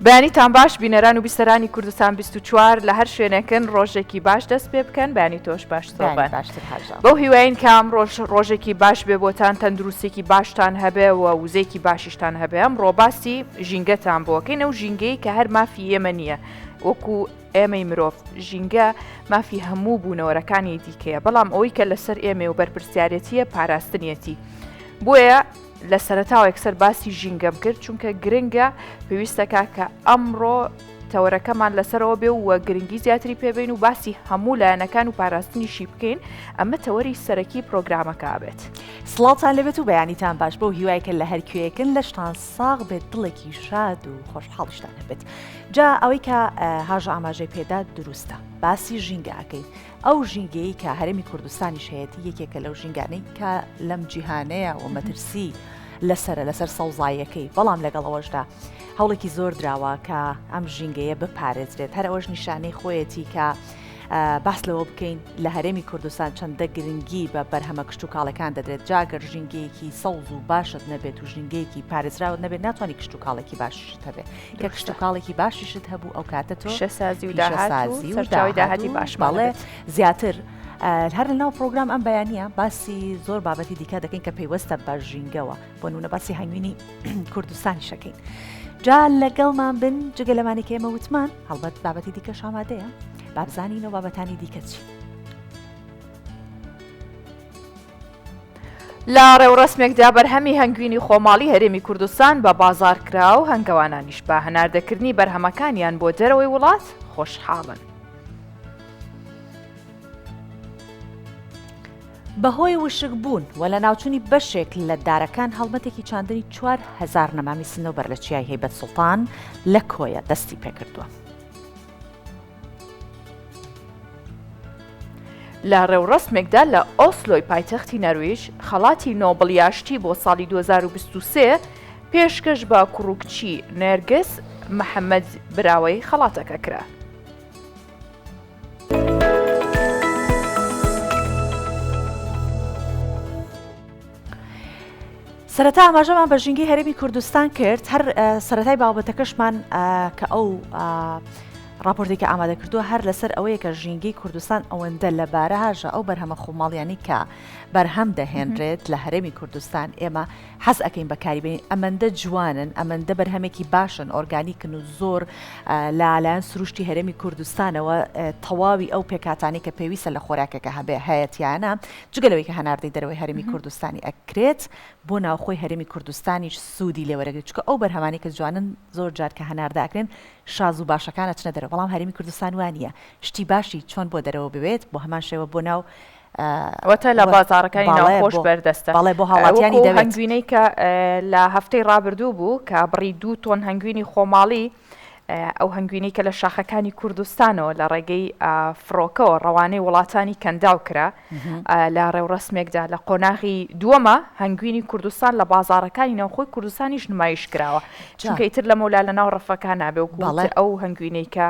بەیانیتان باش بینەران و بیسەرانی کوردستان 24 لە هەر شوێنێکن ڕۆژێکی باش دەست پێ بکەن بەیانی تۆش باش سۆبان باشتر هاژە بەو هیواین کە ئەم ڕۆژ ڕۆژێکی باش بێ بۆتان تەندروستێکی باشتان هەبێ و وزەیەکی باشیشتان هەبێ ئەم ڕۆباسی ژینگەتان بۆکەین ئەو ژینگەی کە هەر مافی ئێمە نییە وەکو ئێمەی مرۆڤ ژینگە مافی هەموو بوونەوەرەکانی دیکەیە بەڵام ئەوەی کە لەسەر ئێمە و بەرپرسیارەتیە پاراستنیەتی بۆیە لە سەرەتاوە یەکسەر باسی ژینگەم کرد چونکە گرنگە پێویستەکە کە ئەمڕۆ تەوەرەکەمان لەسەرەوە بێ و گرنگی زیاتری پێبین و باسی هەموو لایەنەکان و پاراستنیشی بکەین ئەمە تەوەری سەرەکی پرۆگرامەکە بێت. سڵاوتان لێبێت و بەیانیتان باش بەو هیوای کە لە هەر کوێیەکن لەشتان ساغ بێت دڵێکی شاد و خۆشحاڵیشتان هەبێت جا ئەوەی کە هاژە ئاماژەی پێدا دروستە باسی ژینگە ئەکەین ئەو ژینگەیەی کە هەرێمی کوردستانیش هەیەتی یەکێکە لەو ژینگانەی کە لەم جیهانەیە و مەترسی لەسرە لەسەر سەوزاییەکەی بەڵام لەگەڵ ئەوەشدا هەوڵێکی زۆر دراوە کە ئەم ژینگەیە بپارێزرێت هەر ئەوەش نیشانەی خۆیەتی کە باس لەوە بکەین لە هەرێمی کوردستان چەندە گرنگی بە بەرهەمە کشتوکاڵەکان دەدرێت جاگەر ژینگەیەکی سەوز و باشت نەبێت و ژینگەیەکی پارێزراوت نەبێت ناتوانانی کشتوکاڵێکی باشت هەبێت کە کشتوکاڵێکی باشیشت هەبوو ئەو کاتە تۆ پیشەسازی و داهات و سەرچاوەی داهاتی باشمان بەڵێ زیاتر هەر لە ناو پرۆگرام ئەم بەیانە باسی زۆر بابەتی دیکە دەکەین کە پەیوەستە بە ژینگەوە بۆ نمونە باسی هەنگوینی کوردستانی شەکەین جا لەگەڵمان بن جگە لەمانی کە ئێمە وتمان هەڵبەت بابەتی دیکە شامادەیە بابزانینەوە بابەتانی دیکە چی. لە ڕێوڕەسمێکدا بەرهەمی هەنگوینی خۆماڵی هەرێمی کوردستان بە بازاڕ کرا و هەنگەوانانیش بە هەناردەکردنی بەرهەمەکانیان بۆ دەرەوەی وڵات خۆشحاڵن. بەهۆی وشکبوون و لەناوچوونی بەشێک لە دارەکان هەڵمەتێکی چاندنی 4000 نەمامی سنەوبەر لە چیای هەیبەت سوڵتان لە کۆیە دەستی پێکردووە. لە ڕێوڕەسمێکدا لە ئۆسلۆی پایتەختی نەرویج، خەڵاتی نۆبڵی ئاشتی بۆ ساڵی 2023 پێشکەش بە کوڕ و کچی نێرگس محەمەد براوەی خەڵاتەکە کرا. سەرەتا ئاماژەمان بە ژینگەی هەرێمی کوردستان کرد هەر سەرەتای بابەتەکەشمان کە ئەو راپۆرتێکی ئامادە کردووە هەر لەسەر ئەوەیە کە ژینگەی کوردستان ئەوەندە لەبارە هاژە ئەو بەرهەمە خۆماڵیانی کە بەرهەم دەهێنرێت لە هەرێمی کوردستان ئێمە حەز ئەەکەین بەکاری بێنین ئەمەندە جوانن ئەمەندە بەرهەمێکی باشن ئۆرگانیکن و زۆر لەلایەن سروشتی هەرێمی کوردستانەوە تەواوی ئەو پێکاتانی کە پێویستە لە خۆراکەکە هەبێ هەیەتیانە جگە لەوەی کە هەناردەی دەرەوەی هەرێمی کوردستانی ئەکرێت، بۆ ناوخۆی هەرێمی کوردستانیش سوودی لێ وەرەگرێت، چونکە ئەو بەرهەمانەی کە جوانن زۆر جار کە هەناردە ئەکرێن شاز و باشەکان ئەچنە دەرەوە، بەڵام هەرێمی کوردستان وا نییە، شتی باشی چۆن بۆ دەرەوە بوێت بۆ هەمان شێوە بۆ ناو واتە لە بازاڕەکانی ناوخۆش بەردەستە. بەڵێ بۆ هاوڵاتیانی وەکو دەوێت. هەنگوینەی کە لە هەفتەی ڕابردوو بوو کە بڕی دوو تۆن هەنگوینی خۆماڵی ئەو هەنگوینەی کە لە شاخەکانی کوردستانەوە لە ڕێگەی فڕۆکەوە ڕەوانەی وڵاتانی کەنداو کرا لە ڕێوڕەسمێکدا لە قۆناغی دووەمە هەنگوینی کوردستان لە بازاڕەکانی ناوخۆی کوردستانیش نمایش کراوە چونکە ئیتر لەمەولا لە ناو ڕەفەکان نابێ و ئەو هەنگوینەی کە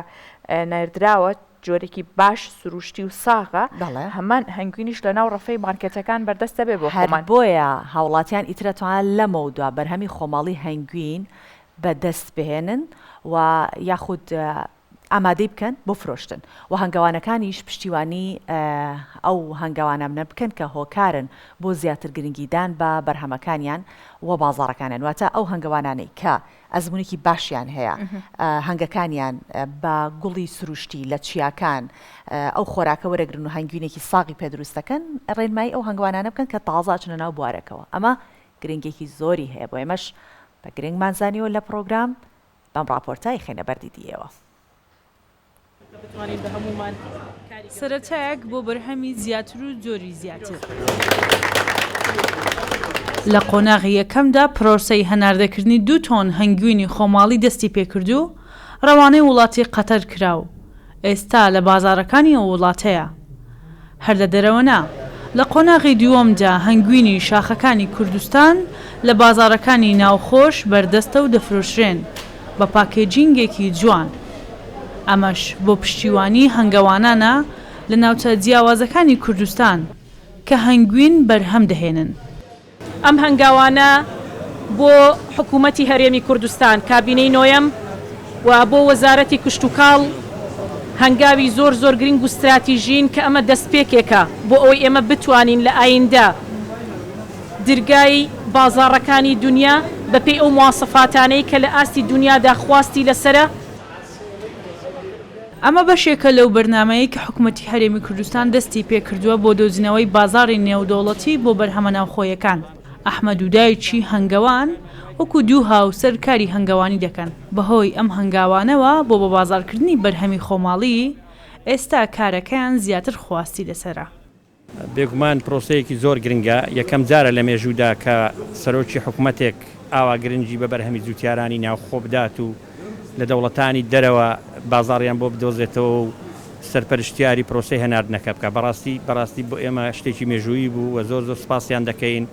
نێردراوە جۆرێکی باش سروشتی و ساغە هەمان هەنگوینیش لە ناو ڕەفەی مارکێتەکان بەردەست دەبێ بۆ خۆمان. هەر بۆیە هاوڵاتیان ئیتر ئەتوانن لەمەودوا بەرهەمی خۆماڵی هەنگوین بە دەست بهێنن و یاخود ئامادەی بکەن بۆ فرۆشتن و هەنگەوانەکانیش پشتیوانی ئەو هەنگەوانامنە بکەن کە هۆکارن بۆ زیاتر گرنگیدان بە بەرهەمەکانیان و بازاڕەکانیان واتە ئەو هەنگەوانانەی کە ئەزمونێکی باشیان هەیە هەنگەکانیان بە گوڵی سروشتی لە چیاکان ئەو خۆراکە وەرەگرن و هەنگوینێکی ساغی پێ دروست دەکەن ڕێنمایی ئەو هەنگوانانە بکەن کە تازە ئەچنە ناو بوارەکەوە ئەمە گرنگێکی زۆری هەیە بۆ ئێمەش بە گرنگمان زانیوە لە پڕۆگرام بەم ڕاپۆرتە ئەیخەینە بەر دیدی ئێوە. سەرەتایەک بۆ بەرهەمی زیاتر و جۆری زیاتر. لە قۆناغی یەکەمدا پرۆسەی هەناردەکردنی دوو تۆن هەنگوینی خۆماڵی دەستی پێکرد و ڕەوانەی وڵاتی قەتەر کرا و ئێستا لە بازاڕەکانی ئەو وڵاتەیە. هەر لە دەرەوە نا، لە قۆناغی دووەمدا هەنگوینی شاخەکانی کوردستان لە بازاڕەکانی ناوخۆش بەردەستە و دەفرۆشرێن بە پاکێجینگێکی جوان. ئەمەش بۆ پشتیوانی هەنگەوانانە لە ناوچە جیاوازەکانی کوردستان کە هەنگوین بەرهەم دەهێنن. ئەم هەنگاوانە بۆ حکوومەتی هەرێمی کوردستان، کابینەی نۆیەم. و بۆ وەزارەتی کشتوکاڵ هەنگاوی زۆر زۆر گرنگ و ستراتیژین کە ئەمە دەستپێکێکە بۆ ئەوەی ئێمە بتوانین لە ئایندە درگای بازاڕەکانی دونیا بەپێی ئەو مواسەفاتانەی کە لە ئاستی دونیادا خواستی لەسەرە. ئەمە بەشێکە لەو بەرنامەیەی کە حکومەتی هەرێمی کوردستان دەستی پێکردووە بۆ دۆزینەوەی بازاڕی نێودەوڵەتی بۆ بەرهەمە ناوخۆیەکان. ئەحمەد و دایکی هەنگەوان وەکو دوو هاوسەر کاری هەنگەوانی دەکەن، بەهۆی ئەم هەنگاوانەوە بۆ بەبازاڕکردنی بەرهەمی خۆماڵی، ئێستا کارەکەیان زیاتر خواستی لەسەرە. بێگومان پرۆسەیەکی زۆر گرنگە، یەکەم جارە لە مێژوودا کە سەرۆکی حکومەتێک ئاوا گرنگی بە بەرهەمی جوتیارانی ناوخۆ بدات و لە دەوڵەتانی دەرەوە بازاڕیان بۆ بدۆزێتەوە و سەرپەرشتیاری پرۆسەی هەناردنەکە بکات. بەڕاستی بەڕاستی بۆ ئێمە شتێکی مێژوویی بوو و زۆر زۆر سوپاسیان دەکەین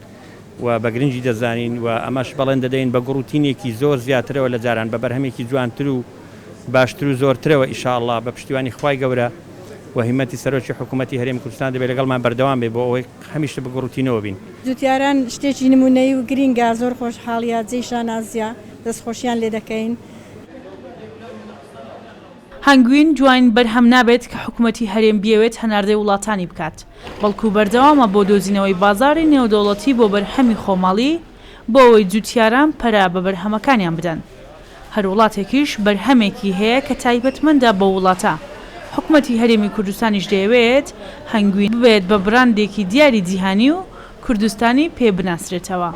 و بە گرنگی دەزانین و ئەمەش بەڵێن دەدەین بە گوڕوتینێکی زۆر زیاترەوە لە جاران بە بەرهەمێکی جوانتر و باشتر و زۆرترەوە ئیشاڵڵا بە پشتیوانی خوای گەورە و هیمەتی سەرۆکی حکوومەتی هەرێمی کوردستان دەبێت لەگەڵمان بەردەوام بێت بۆ ئەوەی هەمیشە بە گوڕوتینەوە بین. جوتیاران شتێکی نمونەیی و گرینگە زۆر خۆشحاڵیە جێی شانازیە دەستخۆشیان لێ دەکەین. هەنگوین دواین بەرهەم نابێت کە حکومەتی هەرێم بیەوێت هەناردەی وڵاتانی بکات، بەڵکو بەردەوامە بۆ دۆزینەوەی بازاڕی نێودەوڵەتی بۆ بەرهەمی خۆماڵی بۆ ئەوەی جوتیاران پەرە بە بەرهەمەکانیان بدەن. هەر وڵاتێکیش بەرهەمێکی هەیە کە تایبەتمەندە بەو وڵاتە. حکومەتی هەرێمی کوردستانیش دەیەوێت هەنگوین ببێت بە براندێکی دیاری جیهانی و کوردستانی پێ بناسرێتەوە.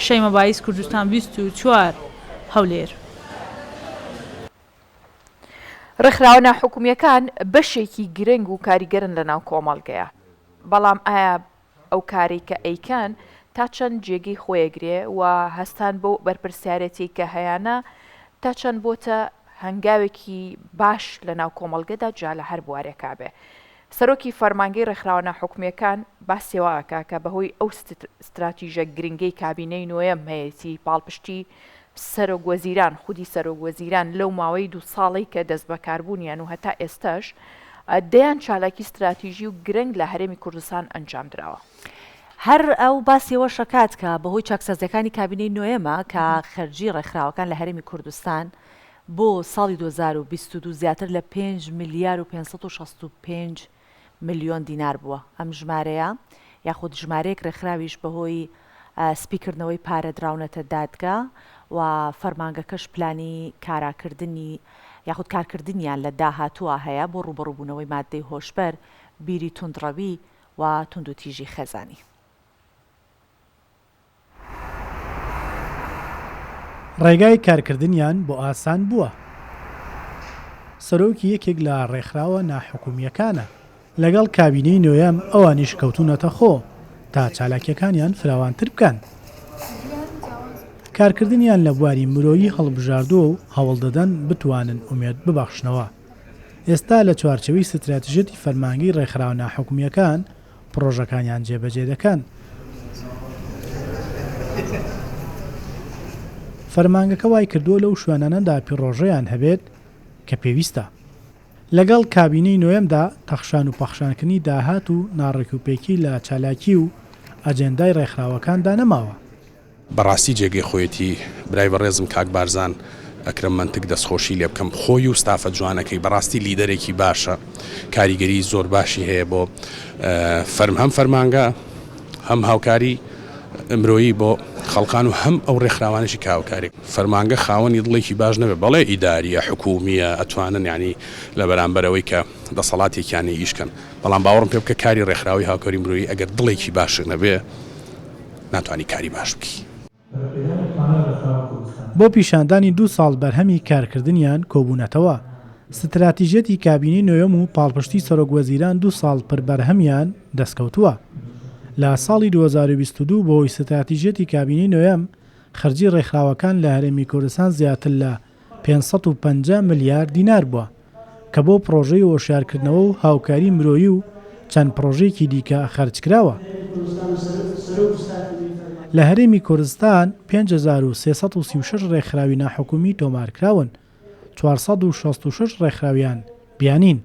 شەیمە بایز کوردستان 24، هەولێر. ڕێکخراوە ناحکومییەکان بەشێکی گرنگ و کاریگەرن لەناو کۆمەڵگەیا، بەڵام ئایا ئەو کارەی کە ئەیکەن تا چەند جێگەی خۆی ئەگرێ و هەستان بەو بەرپرسیارێتیەی کە هەیانە تا چەند بۆتە هەنگاوێکی باش لە ناو کۆمەڵگەدا جا لە هەر بوارێکا بێ. سەرۆکی فەرمانگەی ڕێکخراوە ناحکومییەکان باسی ئەوە ئەکا کە بەهۆی ئەو ستراتیژە گرنگەی کابینەی نۆیەم هەیەتی پاڵپشتی سەرۆک وەزیران، خودی سەرۆک وەزیران لەو ماوەی دوو ساڵەی کە دەستبەکاربوونیان و هەتا ئێستاش دەیان چالاکی ستراتیژی و گرنگ لە هەرێمی کوردستان ئەنجامدراوە. هەر ئەو باسی ئەوەش ئەکات کە بەهۆی چاکسازییەکانی کابینەی نۆیەمە کە خەرجی ڕێکخراوەکان لە هەرێمی کوردستان بۆ ساڵی 2022 زیاتر لە پێنج ملیار و 565 ملیۆن دینار بووە. ئەم ژمارەیە یاخود ژمارەیەک رێکخراویش بەهۆی سپیکردنەوەی پارە دراونەتە دادگا و فەرمانگەکەش پلانی کاراکردنی یاخود کارکردنیان لە داهاتووە هەیە بۆ رووبەڕووبوونەوەی ماددەی هۆشبەر، بیری توندڕەوی و توندوتیژی خێزانی. ڕێگای کارکردنیان بۆ ئاسان بووە. سەرۆکی یەکێک لە ڕێکخراوە ناحکومییەکانە. لەگەڵ کابینەی نۆیەم ئەوانیش کەوتوونەتە خۆ تا چالاکییەکانیان فراوانتر بکەن. کارکردنیان لە بواری مرۆیی هەڵبژاردووە و هەوڵدەدەن بتوانن ئومێد ببەخشنەوە. ئێستا لە چوارچێوەی ستراتیژیەتی فەرمانگەی ڕێکخراوە ناحکومییەکان پڕۆژەکانیان جێبەجێ دەکەن. فەرمانگەکە وایکردووە لەو شوێنانەدا پیڕۆژەیان هەبێت کە پێویستە. لەگەڵ کابینەی نۆیەمدا تەخشان و پەخشانکردنی داهات و ناڕێکوپێکی لە چالاکی و ئەجێندای ڕێکخراوەکاندا نەماوە. بەڕاستی جێگەی خۆیەتی برای بەڕێزم کاک بارزان ئەکرەم مەنتک دەستخۆشی لێ بکەم خۆی و ستافە جوانەکەی بەڕاستی لیدەرێکی باشە کاریگەری زۆر باشی هەیە بۆ فەرم هەم فەرمانگە هەم هاوکاری مرۆیی بۆ خەڵکان و هەم ئەو ڕێکخراوانەشی کە هاوکاری فەرمانگە خاوەنی دڵێکی باش نەبێت بەڵێ ئیداریە حکومیە ئەتوانن یانی لە بەرامبەرەوەی کە دەسەڵاتێکیان ئیش کەن بەڵام باوەڕم پێ بکە کاری ڕێکخراوی هاوکاری مرۆیی ئەگەر دڵێکی باشت نەبێ ناتوانی کاری باش بکی. بۆ پیشاندانی دوو ساڵ بەرهەمی کارکردنیان کۆبوونەتەوە. ستراتیژیەتی کابینەی نۆیەم و پاڵپشتی سەرۆک وەزیران دوو ساڵ پر بەرهەمیان دەستکەوتووە. لە ساڵی 2022 بەهۆی ستراتیژیەتی کابینەی نۆیەم خەرجی ڕێکخراوەکان لە هەرێمی کوردستان زیاتر لە 550 ملیار دینار بووە. کە بۆ پڕۆژەی هۆشیارکردنەوە و هاوکاری مرۆیی و چەند پڕۆژەیەکی دیکە خەرجکراوە. لە هەرێمی کوردستان 5336 ڕێکخراوی ناحکومی تۆمارکراون، 466 ڕێکخراویان بیانین.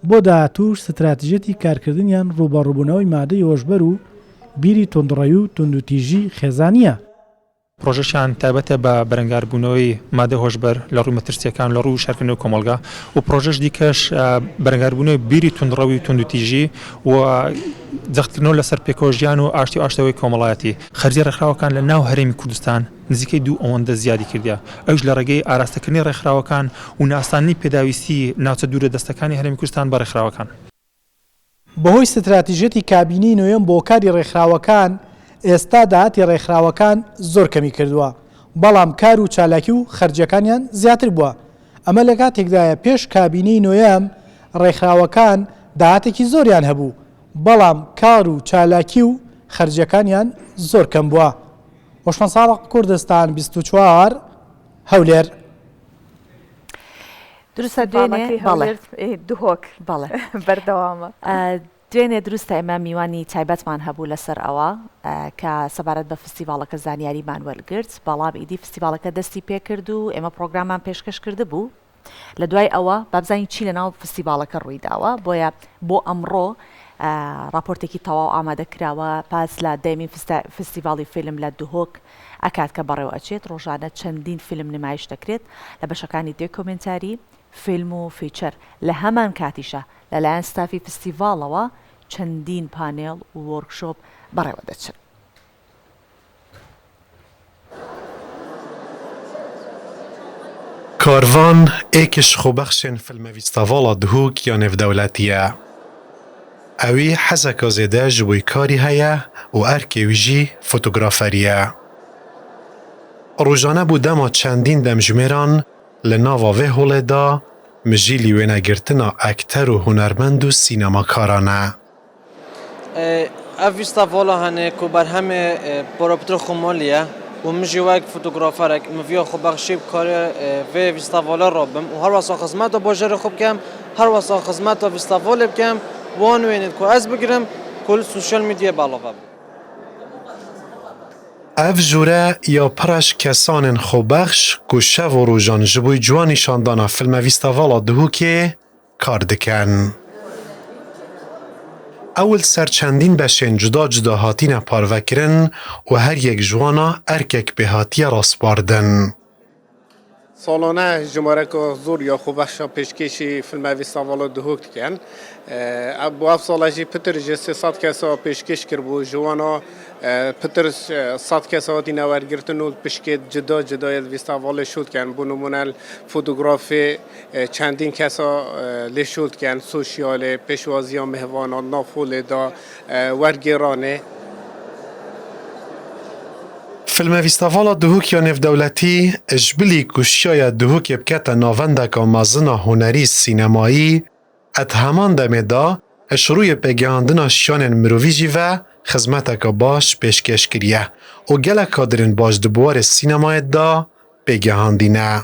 بۆ داهاتووش ستراتیژیەتی کارکردنیان ڕووبەڕووبوونەوەی مادەی هۆشبەر و بیری توندڕەوی و توندوتیژی خێزانییە. پڕۆژەشیان تایبەتە بە بەرەنگاربوونەوەی مادەی هۆشبەر لە ڕووی مەترسییەکان لە ڕووی شارکردنەوەی کۆمەڵگا و پڕۆژەش دیکەش بەرەنگاربوونەوەی بیری توندڕەوی و توندوتیژی و جەختکردنەوە لەسەر پێکەوەژیان و ئاشتی و ئاشتەوەی کۆمەڵایەتی. خەرجی ڕێکخراوەکان لە ناو هەرێمی کوردستان نزیکەی دوو ئەوەندە زیادی کردیە، ئەویش لە ڕێگەی ئاراستەکردنی ڕێکخراوەکان و ناساندنی پێداویستی ناوچە دوورە دەستەکانی هەرێمی کوردستان بە ڕێکخراوەکان. بەهۆی ستراتیژیەتی کابینەی نۆیەم بۆ کاری ڕێکخراوەکان، ئێستا داهاتی ڕێکخراوەکان زۆر کەمی کردووە، بەڵام کار و چالاکی و خەرجیەکانیان زیاتر بووە. ئەمە لەکاتێکدایە پێش کابینەی نۆیەم ڕێکخراوەکان داهاتێکی زۆریان هەبوو، بەڵام کار و چالاکی و خەرجیەکانیان زۆر کەم بووە. هۆشمەند ساڵح، کوردستان 24، هەولێر. دروستە دوێنێ بەڵێ دهۆک بەڵێ بەردەوامە. دوێنێ دروستە ئێمە میوانی تایبەتمان هەبوو لەسەر ئەوە کە سەبارەت بە فستیڤاڵەکە زانیاریمان وەرگرت بەڵام ئیدی فستیڤاڵەکە دەستی پێکرد و ئێمە پڕۆگراممان پێشکەش کردبوو لە دوای ئەوە با بزانین چی لەناو فستیڤاڵەکە ڕوویداوە بۆیە بۆ ئەمڕۆ ڕاپۆرتێکی تەواو ئامادە کراوە باس لە دەیەمین فستیڤاڵی فیلم لە دهۆک ئەکات کە بەڕێوە ئەچێت، ڕۆژانە چەندین فیلم نمایش دەکرێت لە بەشەکانی دێکۆمێنتاری، فیلم و feature، لە هەمان کاتیشا لەلایەن ستافی فستیڤاڵەوە چەندین پانێڵ و وۆرکشۆپ بەڕێوە دەچن. Karvan êk ji xwebexşên Filmevîstavala Dihûk ya Nêvdewletî ye. Ewî hezeka zêde ji bo karî heye û erkê wî jî fotograferî ye. Rojane bû dema çendîn demjimêran li nava vê holê de mijîlî wênegirtina ekter û hunermend û sînemakaran e. Ev fîstavala hene ku berhemê Poropitir Xomalî ye û min jî wek fotograferek min viya xwe bexşî bi karê vê fîstavalê re bim û herwesa xizmeta bajarê xwe bikim, herwesa xizmeta fîstavalê bikim, wan wênên ku ez bigirim ku li sosyal medyayê belav bibin. Ev jûre ya pireş kesanên xwebexş ku şev û rojan ji bo ciwan nîşandana filmevîstavala Dihûkê kar dikin. Ew li ser çendîn beşên cuda cuda hatine parvekirin û her yek ji wan a erkek pê hatiye raspardin. Salane jimareke zor ya xwebexşa pêşkêşî Filmevîstavala Duhok dikin. Bo ev sale jî pitir ji 300 kesa pêşkêş kiribû. Ji wan a pitir sed kesa hatîne wergirtin û li pişkê cuda cuda yê li vîstavalê şû dikin. Bo nimûne li fotografê Çendîn kesa lê şûl dikin, sosyalê, pêşwaziya mêvanan, nav holê de, wergêranê. Filmevîstavala Duhok ya Nêvdewletî ji bilî ku şiyaya Duhokê bikete navendeka mezin a hunerî sînemayî, di heman demê de ji rûyê pêgehandina şiyanên mirovî jî ve xizmeteka baş pêşkêş kiriye û gelek kadirên baş di biwarê sînemayê de pêgehandîne.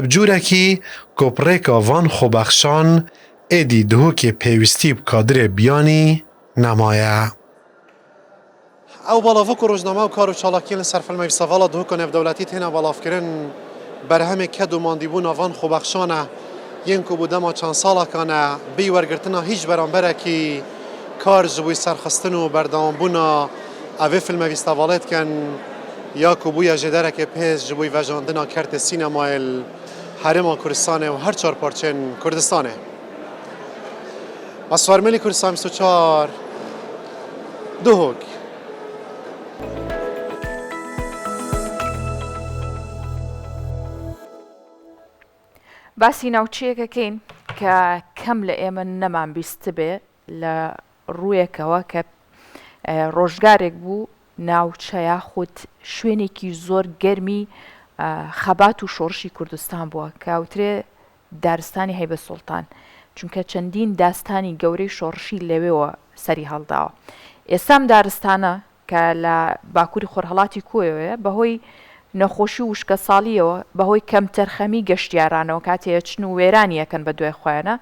Bi curekî ku bi rêka van xwebexşan êdî Dihokê pêwîstî bi kadirê biyanî nemaye. Ew belavok û rojname û kar û çalakiyên li ser filmê Vîstavala Dihoka Nêvdewletî têne belavkirin, berhemê ked û mandîbûna van xwebexşan e yên ku bo dema çend salekan e bêyî wergirtina hîç beramberekî kar ji bo serxistin û berdewambûna evê filmê Vîstavalê dikin. Ya ku bûye jêdereke pêz ji bo vejandina kertê sînemayê li Herêma Kurdistanê û her çar parçeyên Kurdistanê. Mesûar Melî Kurdistan 24 Duhok. باسی ناوچەیەکەکەین کە کەم لە ئێمە نەمان بیستبێ لە ڕوویەکەوە کە ڕۆژگارێک بوو ناوچە یاخود شوێنێکی زۆر گەرمی خەبات و شۆڕشی کوردستان بووە کە ئەوترێ دارستانی هەیبە سوڵتان چونکە چەندین داستانی گەورەی شۆڕشی لەوێوە سەری هەڵداوە ئێستا ئەم دارستانە کە لە باکووری خۆرهەڵاتی کۆیەوەیە بەهۆی نەخۆشی و وشکەساڵییەوە بەهۆی کەمتەرخەمی گەشتیارانەوە کاتێ ئەچن و وێرانی ئەکەن بە دوای خۆیانە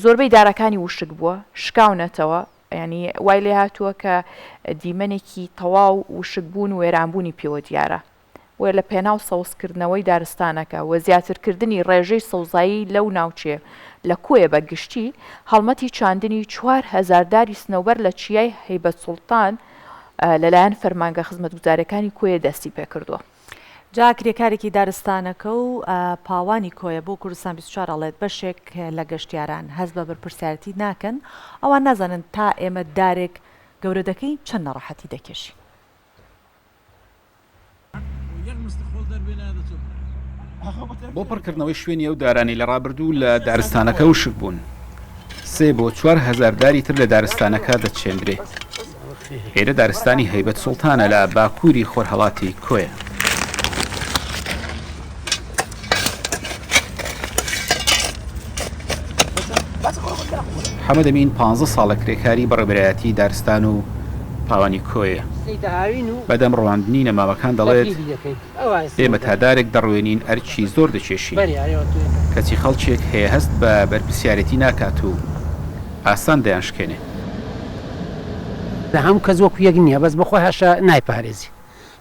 زۆربەی دارەکانی وشک بووە شکاونەتەوە یانی وای لێ هاتووە کە دیمەنێکی تەواو وشکبوون و وێرانبوونی پێوە دیارە. بۆیە لە پێناو سەوزکردنەوەی دارستانەکە و زیاترکردنی ڕێژەی سەوزایی لەو ناوچەیە لە کۆیە بە گشتی، هەڵمەتی چاندنی 4000 داری سنەوبەر لە چیای هەیبەت سوڵتان. لەلایەن فەرمانگە خزمەتگوزاریەکانی کۆیە دەستی پێکردووە. جا کرێکارێکی دارستانەکە و پاوانی کۆیە بۆ کوردستان 24 ئەڵێت بەشێک لە گەشتیاران هەست بە بەرپرسیارێتی ناکەن، ئەوان نازانن تا ئێمە دارێک گەورە دەکەین چەند ناڕەحەتی دەکێشین. بۆ پڕکردنەوەی شوێنی ئەو دارانەی لە ڕابردوو لە دارستانەکە وشک بوون، سێ بۆ 4000 داری تر لە دارستانەکە دەچێندرێ. ئێرە دارستانی هەیبەت سوڵتانە لە باکووری خۆرهەڵاتی کۆیە. حەمەدەمین پانزە ساڵە کرێکاری بەڕێوەبەرایەتی دارستان و پاوانی کۆیە. بەدەم ڕواندنی نەمامەکان دەڵێت، ئێمە تا دارێک دەڕوێنین ئەرکی زۆر دەکێشین، کەچی خەڵکێک هەیە هەست بە بەرپرسیارێتی ناکات و ئاسان دەیانشکێنێ. هەموو کەس وەکو یەک نییە، بەس بەخۆی هەشە نایپارێزی.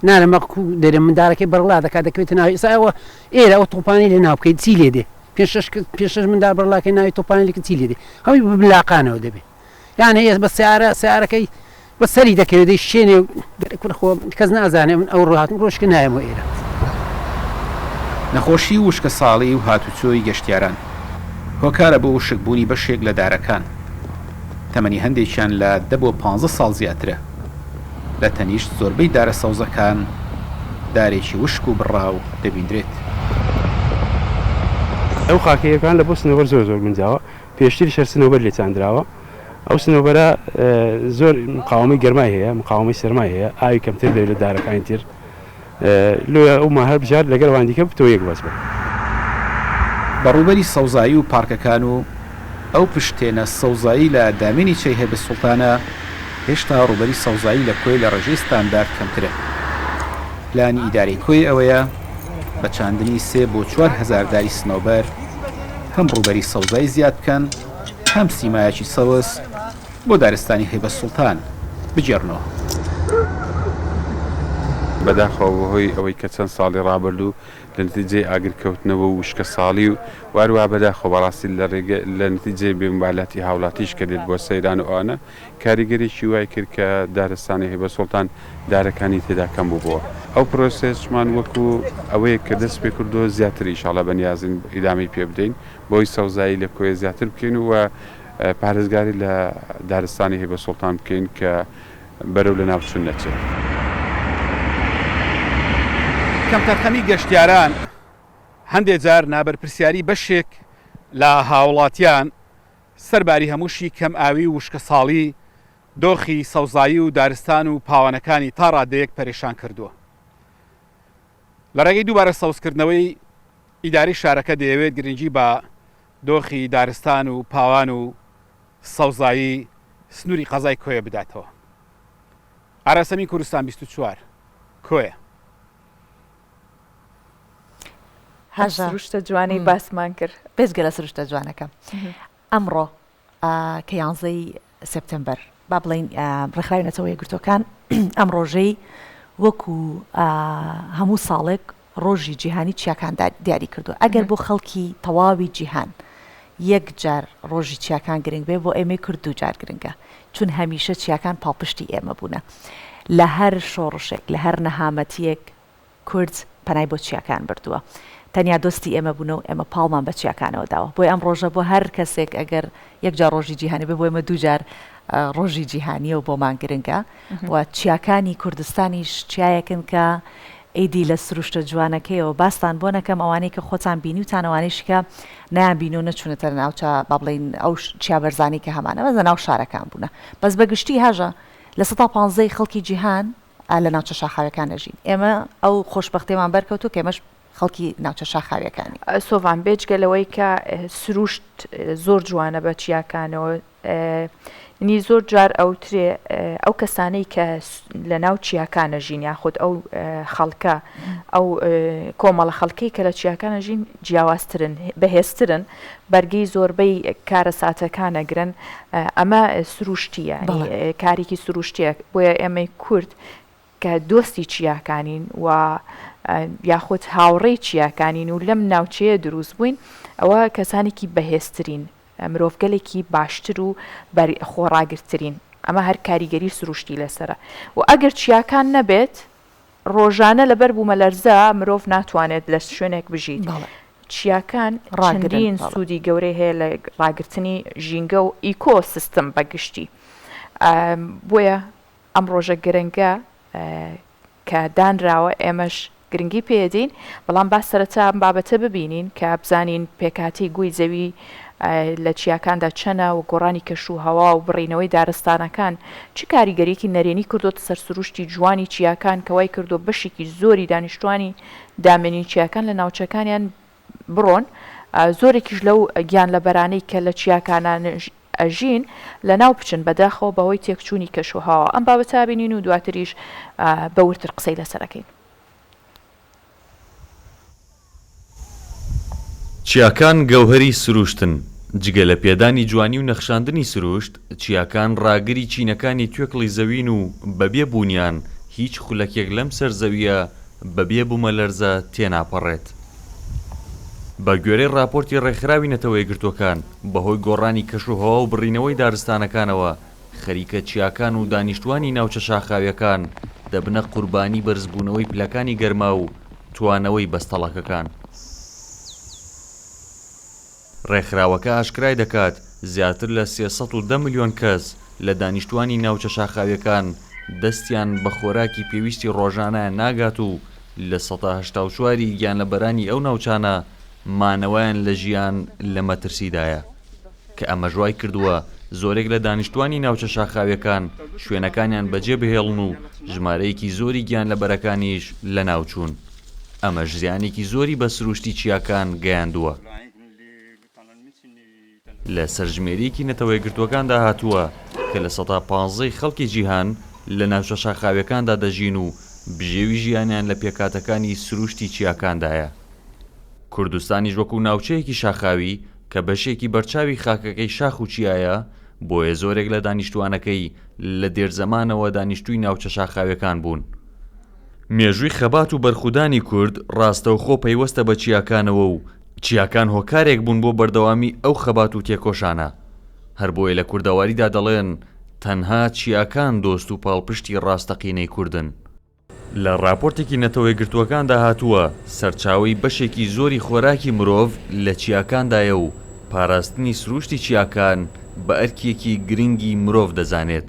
نا لە مەک دەرێ مندارەکەی بەرڵا دەکات دەکەوێتە ناوی ئێستا ئەوە ئێرە ئەو تۆپانی لێ ناو بکەیت چی لێ دێ پێ شەش پێ شەش مندار بەرڵاکەی ناوی تۆپانی لێ چی لێ دێ هەمووی بە بلاقانەوە دەبێ یان هەیە بە سیارە سیارەکەی بە سەری دەکەوێت دەی شێنێ کوڕ خۆ کەس نازانێ من ئەو ڕۆ هاتم ڕۆشکە نایەمەوە ئێرە. نەخۆشی و وشکەساڵی و هاتوچۆی گەشتیاران هۆکارە بۆ وشکبوونی بەشێک لە دارەکان، تەمەنی هەندێکیان لە دە بۆ پانزە ساڵ زیاترە. لە تەنیشت زۆربەی دارە سەوزەکان دارێکی وشک و بڕاو دەبیندرێت. ئەو خاکەیەکان لە بۆ سنەوبەر زۆر زۆر گونجاوە، پێشتریش هەر سنەوبەر لێ چاندراوە، ئەو سنەوبەرە زۆر مقاوەمەی گەرمای هەیە، مقاوەمەی سەرمای هەیە، ئاوی کەمتر دەوێت لە دارەکانی تر، لۆیە ئەومان هەڵبژارد لەگەڵ ئەوانی دیکە بتەوە یەک بەس بن. بە ڕووبەری سەوزایی و پارکەکان و ئەو پشتێنە سەوزایی لە دامێنی چەی هەبێ سوڵتانە، هێشتا ڕووبەری سەوزایی لە کۆیە لە ڕێژەی ستاندارد کەمترە. پلانی ئیدارەی کۆیە ئەوەیە بە چاندنی سێ بۆ 4000 داری سنەوبەر هەم ڕووبەری سەوزایی زیاد بکەن هەم سیمایەکی سەوز بۆ دارستانی هەیبە سوڵتان بگێڕنەوە. بەداخەوە بەهۆی ئەوەی کە چەند ساڵی ڕابردوو لە نەتیجەی ئاگرکەوتنەوە و وشکەساڵی و هەروەها بەداخەوە بەڕاستی لە ڕێگە لە نەتیجەی بێ موبالاتی هاوڵاتیش کە دێت بۆ سەیران و ئەوانە کاریگەریی وای کرد کە دارستانی هەیبە سوڵتان دارەکانی تێدا کەم بووبووە. ئەو پرۆسەیەشمان وەکو ئەوەیە کە دەست پێ کردووە زیاتر ئیشاڵا بەنیازین ئیدامەی پێ بدەین بۆی سەوزایی لە کۆیە زیاتر بکەین و پارێزگاری لە دارستانی هەیبە سوڵتان بکەین کە بەرەو لەناوچوون نەچێت. کەمتەرخەمی گەشتیاران، هەندێ جار نابەرپرسیاری بەشێک لە هاوڵاتیان، سەرباری هەمووشی کەم ئاوی و وشکەساڵی، دۆخی سەوزایی و دارستان و پاوانەکانی تا ڕادەیەک پەرێشان کردووە. لە ڕێگەی دووبارە سەوزکردنەوەی ئیدارەی شارەکە دەیەوێت گرنگی بە دۆخی دارستان و پاوان و سەوزایی سنووری قەزای کۆیە بداتەوە. ئاراس ئەمین کوردستان 24، کۆیە. هەژە. سروشتە جوانەی باسمان کرد. بێجگە لە سروشتە جوانەکە. ئەمڕۆ کە یانزەی سێپتەمبەر با بڵێین ڕێکخراوی نەتەوە یەکگرتووەکان ئەم ڕۆژەی وەکو هەموو ساڵێک ڕۆژی جیهانی چیاکان دیاری کردووە ئەگەر بۆ خەڵکی تەواوی جیهان یەک جار ڕۆژی چیاکان گرنگ بێ بۆ ئێمەی کورد دوو جار گرنگە چون هەمیشە چیاکان پاڵپشتی ئێمە بوونە لە هەر شۆڕشێک لە هەر نەهامەتیەک کورد پەنای بۆ چیاکان بردووە. تەنیا دۆستی ئێمە بوونە و ئێمە پاڵمان بە چیاکانەوە داوە. بۆیە ئەم ڕۆژە بۆ هەر کەسێک ئەگەر یەک جار ڕۆژی جیهانی بێ بۆ ئێمە دوو جار ڕۆژی جیهانییە و بۆمان گرنگە و چیاکانی کوردستانیش چیایەکن کە ئیدی لە سروشتە جوانەکەیەوە باستان بۆ نەکەم ئەوانەی کە خۆتان بینیوتان ئەوانەیشی کە نەیانبینیوە و نەچوونەتە ناوچە با بڵێین ئەو چیا بەرزانەی کە هەمانە بەس لە ناو شارەکان بوونە بەس بە گشتی هاژە 15% ی خەڵکی جیهان لە ناوچە شاخاویەکان ئەژین. ئێمە ئەو خۆشبەختیەمان بەرکەوتوە کە ئێمەش خەڵکی ناوچە شاخاویەکانین. سۆڤان، بێجگە لەوەی کە سروشت زۆر جوانە بە چیاکانەوە، نی زۆر جار ئەوترێ ئەو کەسانەی کە لە ناو چیاکان ئەژین یاخود ئەو خەڵکە ئەو کۆمەڵە خەڵکەی کە لە چیاکان ئەژین جیاوازترن، بەهێزترن، بەرگەی زۆربەی کارەساتەکان ئەگرن، ئەمە سروشتییە، کارێکی سروشتییە، بۆیە ئێمەی کورد کە دۆستی چیاکانین و یاخود هاوڕێی چیاکانین و لەم ناوچەیە دروست بووین، ئەوە کەسانێکی بەهێزترین، مرۆڤگەلێکی باشتر و خۆڕاگرترین. ئەمە هەر کاریگەری سروشتی لەسەرە و ئەگەر چیاکان نەبێت ڕۆژانە لەبەر بوومەلەرزە مرۆڤ ناتوانێت لە شوێنێک بژیت. چیاکان چەندین سوودی گەورەی هەیە لە ڕاگرتنی ژینگە و ئیکۆ سیستم بە گشتی. بۆیە ئەم ڕۆژە گرنگە کە دانراوە ئێمەش گرنگی پێدەین، بەڵام با سەرەتا ئەم بابەتە ببینین کە بزانین پێکهاتەی گۆی زەوی لە چیاکاندا چەنە و گۆڕانی کەش و هەوا و بڕینەوەی دارستانەکان چ کاریگەریەکی نەرێنی کردۆتە سەر سروشتی جوانی چیاکان کە وای کردووە بەشێکی زۆری دانیشتوانی دامێنی چیاکان لە ناوچەکانیان بڕۆن، زۆرێکیش لەو گیانلەبەرانەی کە لە چیاکانا ئەژین لەناو بچن، بەداخەوە بەهۆی تێکچوونی کەشوهەواوە. ئەم بابەتە بینین و دواتریش بە وردتر قسەی لەسەر ئەکەین. چیاکان گەوهەری سروشتن، جگە لە پێدانی جوانی و نەخشاندنی سروشت، چیاکان ڕاگری چینەکانی توێکڵی زەوین و بەبێ بوونیان هیچ خولەکێک لەم سەر زەوییە بەبێ بومەلەرزە تێناپەڕێت. بە گوێرەی ڕاپۆرتی ڕێکخراوی نەتەوەیەکگرتووەکان، بەهۆی گۆڕانی کەشوهەوا و بڕینەوەی دارستانەکانەوە، خەریکە چیاکان و دانیشتوانی ناوچە شاخاویەکان دەبنە قوربانی بەرزبوونەوەی پلەکانی گەرما و توانەوەی بەستەڵەکەکان. ڕێکخراوەکە ئاشکرای دەکات، زیاتر لە 310 ملیۆن کەس لە دانیشتوانی ناوچە شاخاویەکان دەستیان بە خۆراکی پێویستی ڕۆژانەیان ناگات و 84% ی گیانلەبەرانی ئەو ناوچانە مانەوەیان لە ژیان لە مەترسیدایە، کە ئەمەش وای کردووە زۆرێک لە دانیشتوانی ناوچە شاخاویەکان شوێنەکانیان بەجێ بهێڵن و ژمارەیەکی زۆری گیانلەبەرەکانیش لەناوچوون. ئەمەش زیانێکی زۆری بە سروشتی چیاکان گەیاندووە. لە سەرژمێرییەکی نەتەوەیەکگرتووەکاندا هاتووە کە 15% ی خەڵکی جیهان لە ناوچە شاخاویەکاندا دەژین و بژێوی ژیانیان لە پێکهاتەکانی سروشتی چیاکاندایە. کوردستانیش وەکو ناوچەیەکی شاخاوی کە بەشێکی بەرچاوی خاکەکەی شاخ و چیایە، بۆیە زۆرێک لە دانیشتووانەکەی لە دێرزەمانەوە دانیشتووی ناوچە شاخاویەکان بوون. مێژووی خەبات و بەرخودانی کورد ڕاستەوخۆ پەیوەستە بە چیاکانەوە و چیاکان هۆکارێک بوون بۆ بەردەوامی ئەو خەبات و تێکۆشانە. هەر بۆیە لە کوردەواریدا دەڵێن تەنها چیاکان دۆست و پاڵپشتی ڕاستەقینەی کوردن. لە ڕاپۆرتێکی نەتەوەیەکگرتووەکاندا هاتووە، سەرچاوەی بەشێکی زۆری خۆراکی مرۆڤ لە چیاکاندایە و پاراستنی سرووشتی چیاکان بە ئەرکێکی گرنگی مرۆڤ دەزانێت.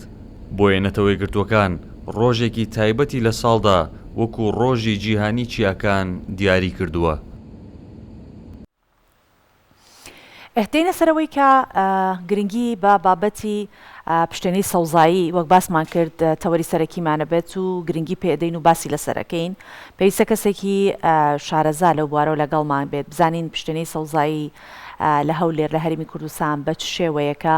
بۆیە نەتەوەیەکگرتووەکان ڕۆژێکی تایبەتی لە ساڵدا وەکو ڕۆژی جیهانی چیاکان دیاری کردووە. دێینە سەر ئەوەی کە گرنگی بە بابەتی پشتێنەی سەوزایی وەک باسمان کرد تەوەری سەرەکیمانە بێت و گرنگی پێدەین و باسی لەسەرەکەین پێویستە کەسێکی شارەزا لەو بوارەوە لەگەڵمان بێت بزانین پشتێنەی سەوزایی لە هەولێر لە هەرێمی کوردستان بە چ شێوەیەکە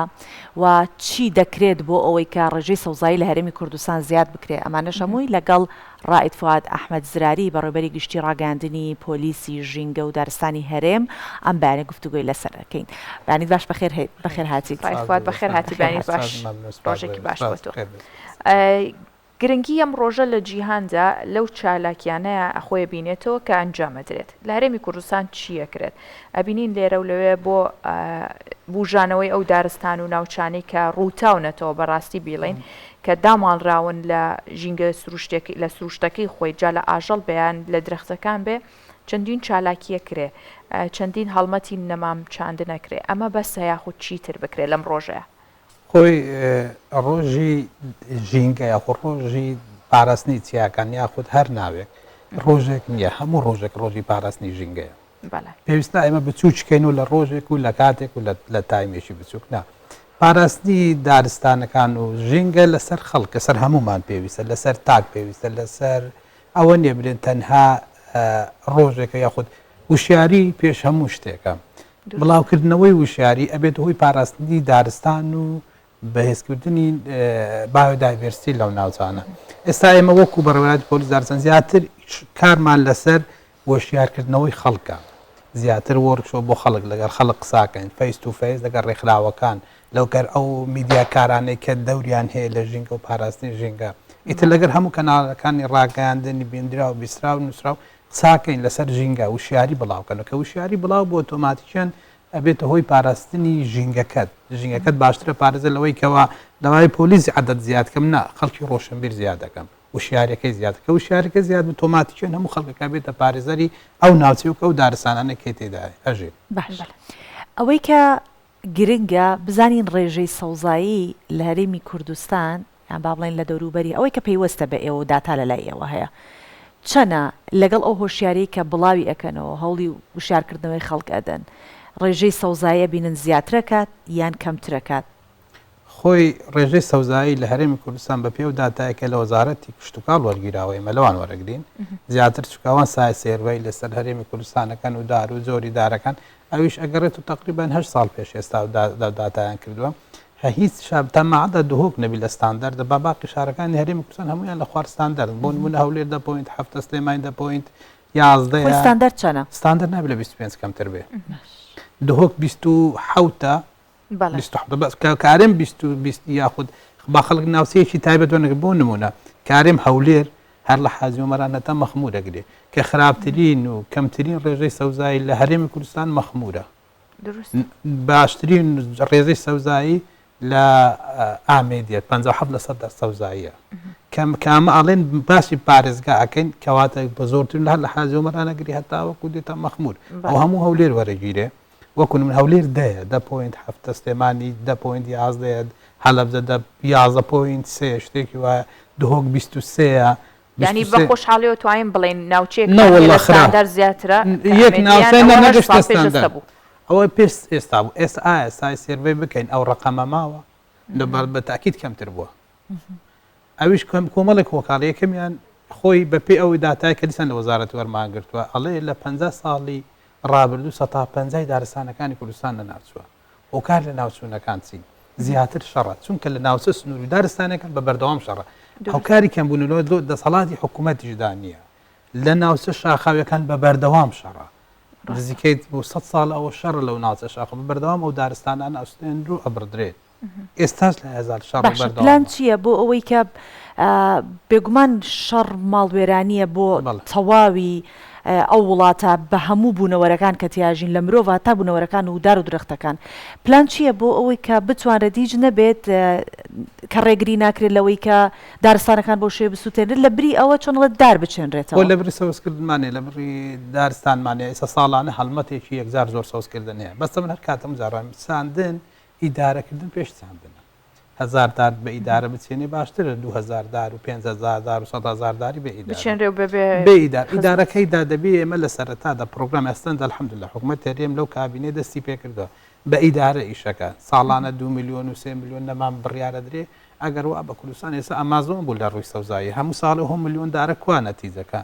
و چی دەکرێت بۆ ئەوەی کە ڕێژەی سەوزایی لە هەرێمی کوردستان زیاد بکرێت ئەمانەش هەمووی لەگەڵ ڕائید فوئاد ئەحمەد زراری، بەڕێوبەری گشتی ڕاگەیاندنی پۆلیسی ژینگە و دارستانی هەرێم، ئەم بەیانە گفتوگۆی لەسەر دەکەین. بەیانیت باش بەخێر بەخێر هاتیت. ڕائید فوئاد بەخێر هاتی بەیانیت باش ڕۆژێکی باش بۆ تۆ. گرنگی ئەم ڕۆژە لە جیهاندا لەو چالاکیانەیە خۆی بینێتەوە کە ئەنجام ئەدرێت. لە هەرێمی کوردستان چی ئەکرێت؟ ئەبینین لێرە و لەوێ بۆ بوژانەوەی ئەو دارستان و ناوچانەی کە ڕووتاونەتەوە بەڕاستی بیڵێین کە داماڵراون لە ژینگە سروشتێک لە سروشتەکەی خۆی جا لە ئاژەڵ بێ یان لە درەختەکان بێ چەندین چالاکیە کرێ چەندین هەڵمەتی نەمام چاندنە کرێ ئەمە بەسە یاخود چیتر بکرێ لەم ڕۆژەیە؟ خۆی ڕۆژی ژینگە یاخود ڕۆژی پاراستنی چیاکان یاخود هەر ناوێک ڕۆژێک نییە هەموو ڕۆژێک ڕۆژی پاراستنی ژینگەیە پێویستە ئێمە بچووککەین و لە ڕۆژێک و لە کاتێک و لە تایمێکی بچووک نا پاراستنی دارستانەکان و ژینگە لەسەر خەڵک لەسەر هەمومان پێویستە لەسەر تاک پێویستە لەسەر ئەوە نییە بلێن تەنها ڕۆژێکە یاخود وشیاری پێش هەموو شتێکە بڵاوکردنەوەی وشیاری ئەبێت هۆی پاراستنی دارستان و بەهێزکردنی بایۆدایڤێرستی لەو ناوچانە ئێستا ئێمە وەکو بەڕێوەبەرایەتی پۆلیس دارستان زیاتر کارمان لەسەر وشیارکردنەوەی خەڵکە زیاتر وۆرکشۆپ بۆ خەڵک لەگەڵ خەڵک قساکەین face to face لەگەڵ ڕێکخراوەکان لەگەر ئەو میدیاکارانەی کە دەوریان هەیە لە ژینگە و پاراستنی ژینگە ئیتر لەگەر هەموو کەناڵەکانی ڕاگەیاندنی بیندراو بیستراو نووسراو قساکەین لەسەر ژینگە وشیاری بڵاوکەن کە وشیاری بڵاو بۆ ئۆتۆماتیکیان. ئەبێتە هۆی پاراستنی ژینگەکەت ژینگەکەت باشترە پارێزە لەوەی کەوا لەوای پۆلیس عەدەد زیاد کەم نا خەڵکی ڕۆشنبیر زیاد دەکەم وشیارەکەی زیاد کە وشیارەکە زیاد بوو تۆماتیکیان هەموو خەڵکەکە بێتە پارێزەری ئەو ناوچەی و کە ئەو دارستانانە کەی تێدا ئەژین. باش ئەوەی کە گرنگە بزانین ڕێژەی سەوزایی لە هەرێمی کوردستان یان با بڵێین لە دەوروبەری ئەوەی کە پەیوەستە بە ئێوە و داتا لە لای ئێوە هەیە چەنە لەگەڵ ئەو هۆشیاریەی کە بڵاوی ئەکەنەوە هەوڵی وشیارکردنەوەی خەڵک ئەدەن ڕێژەی سەوزایی ئەبینن زیاترەکات یان کەمترەکات؟ خۆی ڕێژەی سەوزایی لە هەرێمی کوردستان بە پێی ئەو داتایە کە لە وەزارەتی کشتوکاڵ وەرگیراوە ئێمە لەوان وەرەگرین زیاتر چونکە ئەوان سایە سێرڤەی لەسەر هەرێمی کوردستانەکەن و دار و جۆری دارەکان ئەویش ئەگەڕێت و تەقریبەن هەشت ساڵ پێش ئێستا داتایان کردووە هیچ شار تا مەعدا دهۆک نەبی لە ستاندەردە با باقی شارەکانی هەرێمی کوردستان هەموویان لە خوار ستاندەردن بۆ نمونە هەولێر دە point حەفتە سلێمانی دە point یازدەیە خۆی ستاندەرد چەنە؟ ستاندەر نابێت لە 25 کەمتر بێ دهۆک 27 بەڵێ. 27 بەس کە کارێم 20 یاخود با خەڵک ناوچەیەکی تایبەت وەرنەگرن بۆ نمونە کارێم هەولێر هەر لە حاجی ئۆمەران هەتا مەخمور ئەگرێ کە خراپترین و کەمترین ڕێژەی سەوزایی لە هەرێمی کوردستان مەخمورە باشترین ڕێژەی سەوزایی لە ئامێدیە 57 لەسەر دە سەوزاییە کەم کامە ئەڵێن باسی پارێزگا ئەکەین کەواتە بە زۆرترین لە هەر لە حاجی ئۆمەران ئەگری هەتا وەکو دێتە مەخمور ئەو هەموو هەولێر وەرەگیرێ وەکو من هەولێر دەیە دە point حەفتە سلێمانی دە point یازدەیە هەلەبجە دە 11 point سێ شتێکی وایە دهۆک 23ە یانی بە خۆشحاڵیەوە تواین بڵێین ناوچەیەک نە واللە خراپ ستاندەر زیاترە یەک ناوچەی نە نەگەشتە ستاندەر ئەوە پێش ئێستا بوو ئێستا ئایا سای سێرڤەی بکەین ئەو ڕقەمە ماوە لە بە تاکید کەمتر بووە ئەویش کەم کۆمەڵێک هۆکار یەکەمیان خۆی بە پێی ئەو داتای کە دیسان لە وەزارەت وەرمان گرتووە ئەڵێ لە 50 ساڵی ڕابردوو سەتا پەنجای دارستانەکانی کوردستان لەناوچووە هۆکار لەناوچوونەکان چین؟ زیاتر شەڕە، چونکە لە ناوچە سنووری و دارستانیەکان بە بەردەوام شەڕە، هۆکاری کەمبوونەوە لە دەسەڵاتی حکوومەتیشدا نییە، لە ناوچە شاخاویەکان بە بەردەوام شەڕە، نزیکەی بۆ سەد ساڵ ئەوە شەڕە لەو ناوچە شاخە بە بەردەوام ئەو دارستانانە ئەسوتێنرێن و ئەبڕدرێن. ئێستاش لە هەزار شەڕ باشە بەردەوامە. پلان چییە بۆ ئەوەی کە بێگومان شەڕ ماڵوێرانییە بۆ بەڵێ. تەواوی ئەو وڵاتە بە هەموو بوونەوەرەکان کە تیاژین لە مرۆڤ تا بوونەوەرەکان و دار و درەختەکان پلان چییە بۆ ئەوەی کە بتوانرێت هیچ نەبێت کە ڕێگری ناکرێت لەوەی کە دارستانەکان بەو شێوەیە بسووتێنرێت لە بری ئەوە چۆن ئەڵێت دار خۆ بچێنرێتەوە؟ لە بری سەوزکردنمان هەیە لە بری دارستانمان هەیە ئێستا ساڵانە هەڵمەتێکی یەکجار زۆر سەوزکردن هەیە بەس من هەر کاتم جاران چاندن ئیدارەکردن پێش چاندنە. هەزار دار بە ئیدارە بچێنێ باشترە 2000 دار و 5000 دار و 100 هەزار داری بێ ئیدارە. بچێنرێ و بەبێ بێ ئیدار خزمەت. ئیدارەکەیدا دەبێ ئێمە لە سەرەتادا پرۆگرامی ئەستەند الحمدللە حکومەت هەرێم لەو کابینەی دەستی پێکردووە بە ئیدارە ئیشەکە ساڵانە 2 میلیۆن و 3 میلیۆن نەمام بڕیارە درێ ئەگەر وا بە کوردستان ئێستا ئەمازۆن بوو لە ڕووی سەوزایی هەموو ساڵێ هۆ میلیۆن دارە کوا نەتیجەکە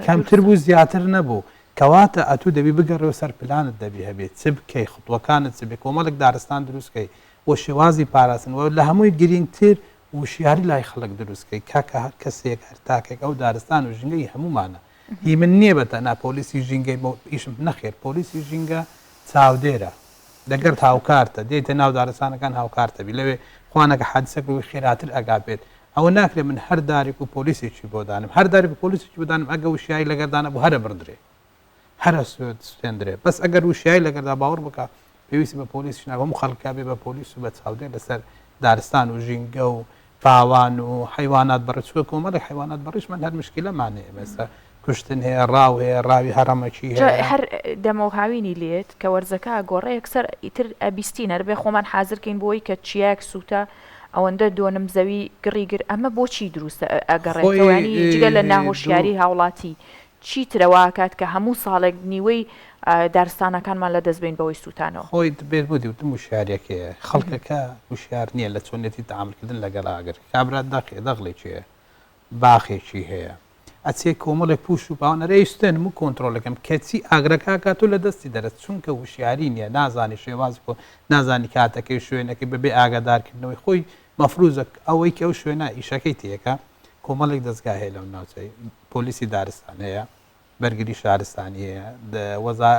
کەمتر بوو زیاتر نەبوو کەواتە ئەتوو دەبی بگەڕێوە سەر پلانت دەبی هەبێ چ بکەی خطوەکانت چ بێ کۆمەڵێک دارستان دروست کەی و شێوازی پاراستن و لە هەمووی گرینگتر وشیاری لای خەڵک دروست کەی کاکە هەر کەسێک هەر تاکێک ئەو دارستان و ژینگە ی هەموومانە هی من نییە بە تەنها پۆلیسی ژینگەی بۆ ئیشم نەخێر پۆلیسی ژینگە چاودێرە دەگەرت هاوکارتە دێیتە ناو دارستانەکان هاوکارتە بی لەوێ خوانەکە حادیسەک ڕووی خێراتر ئەگا پێت ئەوە ناکرێ من هەر دارێک و پۆلیسێکی بۆ دانم هەر دارێک و پۆلیسێکی بۆ دانم ئەگە وشیاری لەگەردا نەبوو هەرە بڕدرێ هەرە سوێندرێ بەس ئەگەر وشیاری لەگەردا باوەڕ بکە پێویستی بە پۆلیسیش ناکا هەموو خەڵکە بێ بە پۆلیس و بە چاودێر لەسەر دارستان و ژینگە و پاوان و حەیوانات بەڕێ چونکە کۆمەڵێک حەیوانات بەڕیشمان هەر مشکیلەمان هەیە مەسە کوشتن هەیە ڕاو هەیە ڕاوی هەڕەمەکی جا هەیە. هەر دەمەو هاوینی لێت کە وەرزەکە ئەگۆڕێ یەکسەر ئیتر ئەبیستین هەربێ خۆمان حازر کەین بۆی کە چیایەک سووتا ئەوەندە دۆنم زەوی گڕی گر ئەمە بۆچی دروستە خۆی ئەگەڕێتەوە یانی جگە لە دوو ناهۆشیاری هاوڵاتی چی ترە وا ئەکات کە هەموو ساڵێک نیوەی دارستانەکانمان لە دەست بەین بەهۆی سووتانەوە؟ خۆی بێت بۆ وتم وشیاریەکەیە خەڵکەکە وشیار نییە لە چۆنیەتی تەعامل کردن لەگەڵ ئاگر کابرا دەقێ دەغڵێکی هەیە باخێکی هەیە ئەچێ کۆمەڵێک پوش و پاوان ئەرێ ئەیسوتێنم و کۆنترۆڵەکەم کەچی ئاگرەکە ئەکات و لە دەستی دەرەچ چونکە وشیاری نییە نازانی شێوازی کۆ نازانی کاتەکەی شوێنەکەی بەبێ ئاگادارکردنەوەی خۆی مەفروزە ئەوەی کە ئەو شوێنە ئیشەکەی تێکە کۆمەڵێک دەزگا هەیە لەو ناوچەی پۆلیسی دارستان هەیە بەرگری شارستانی هەیە وەزا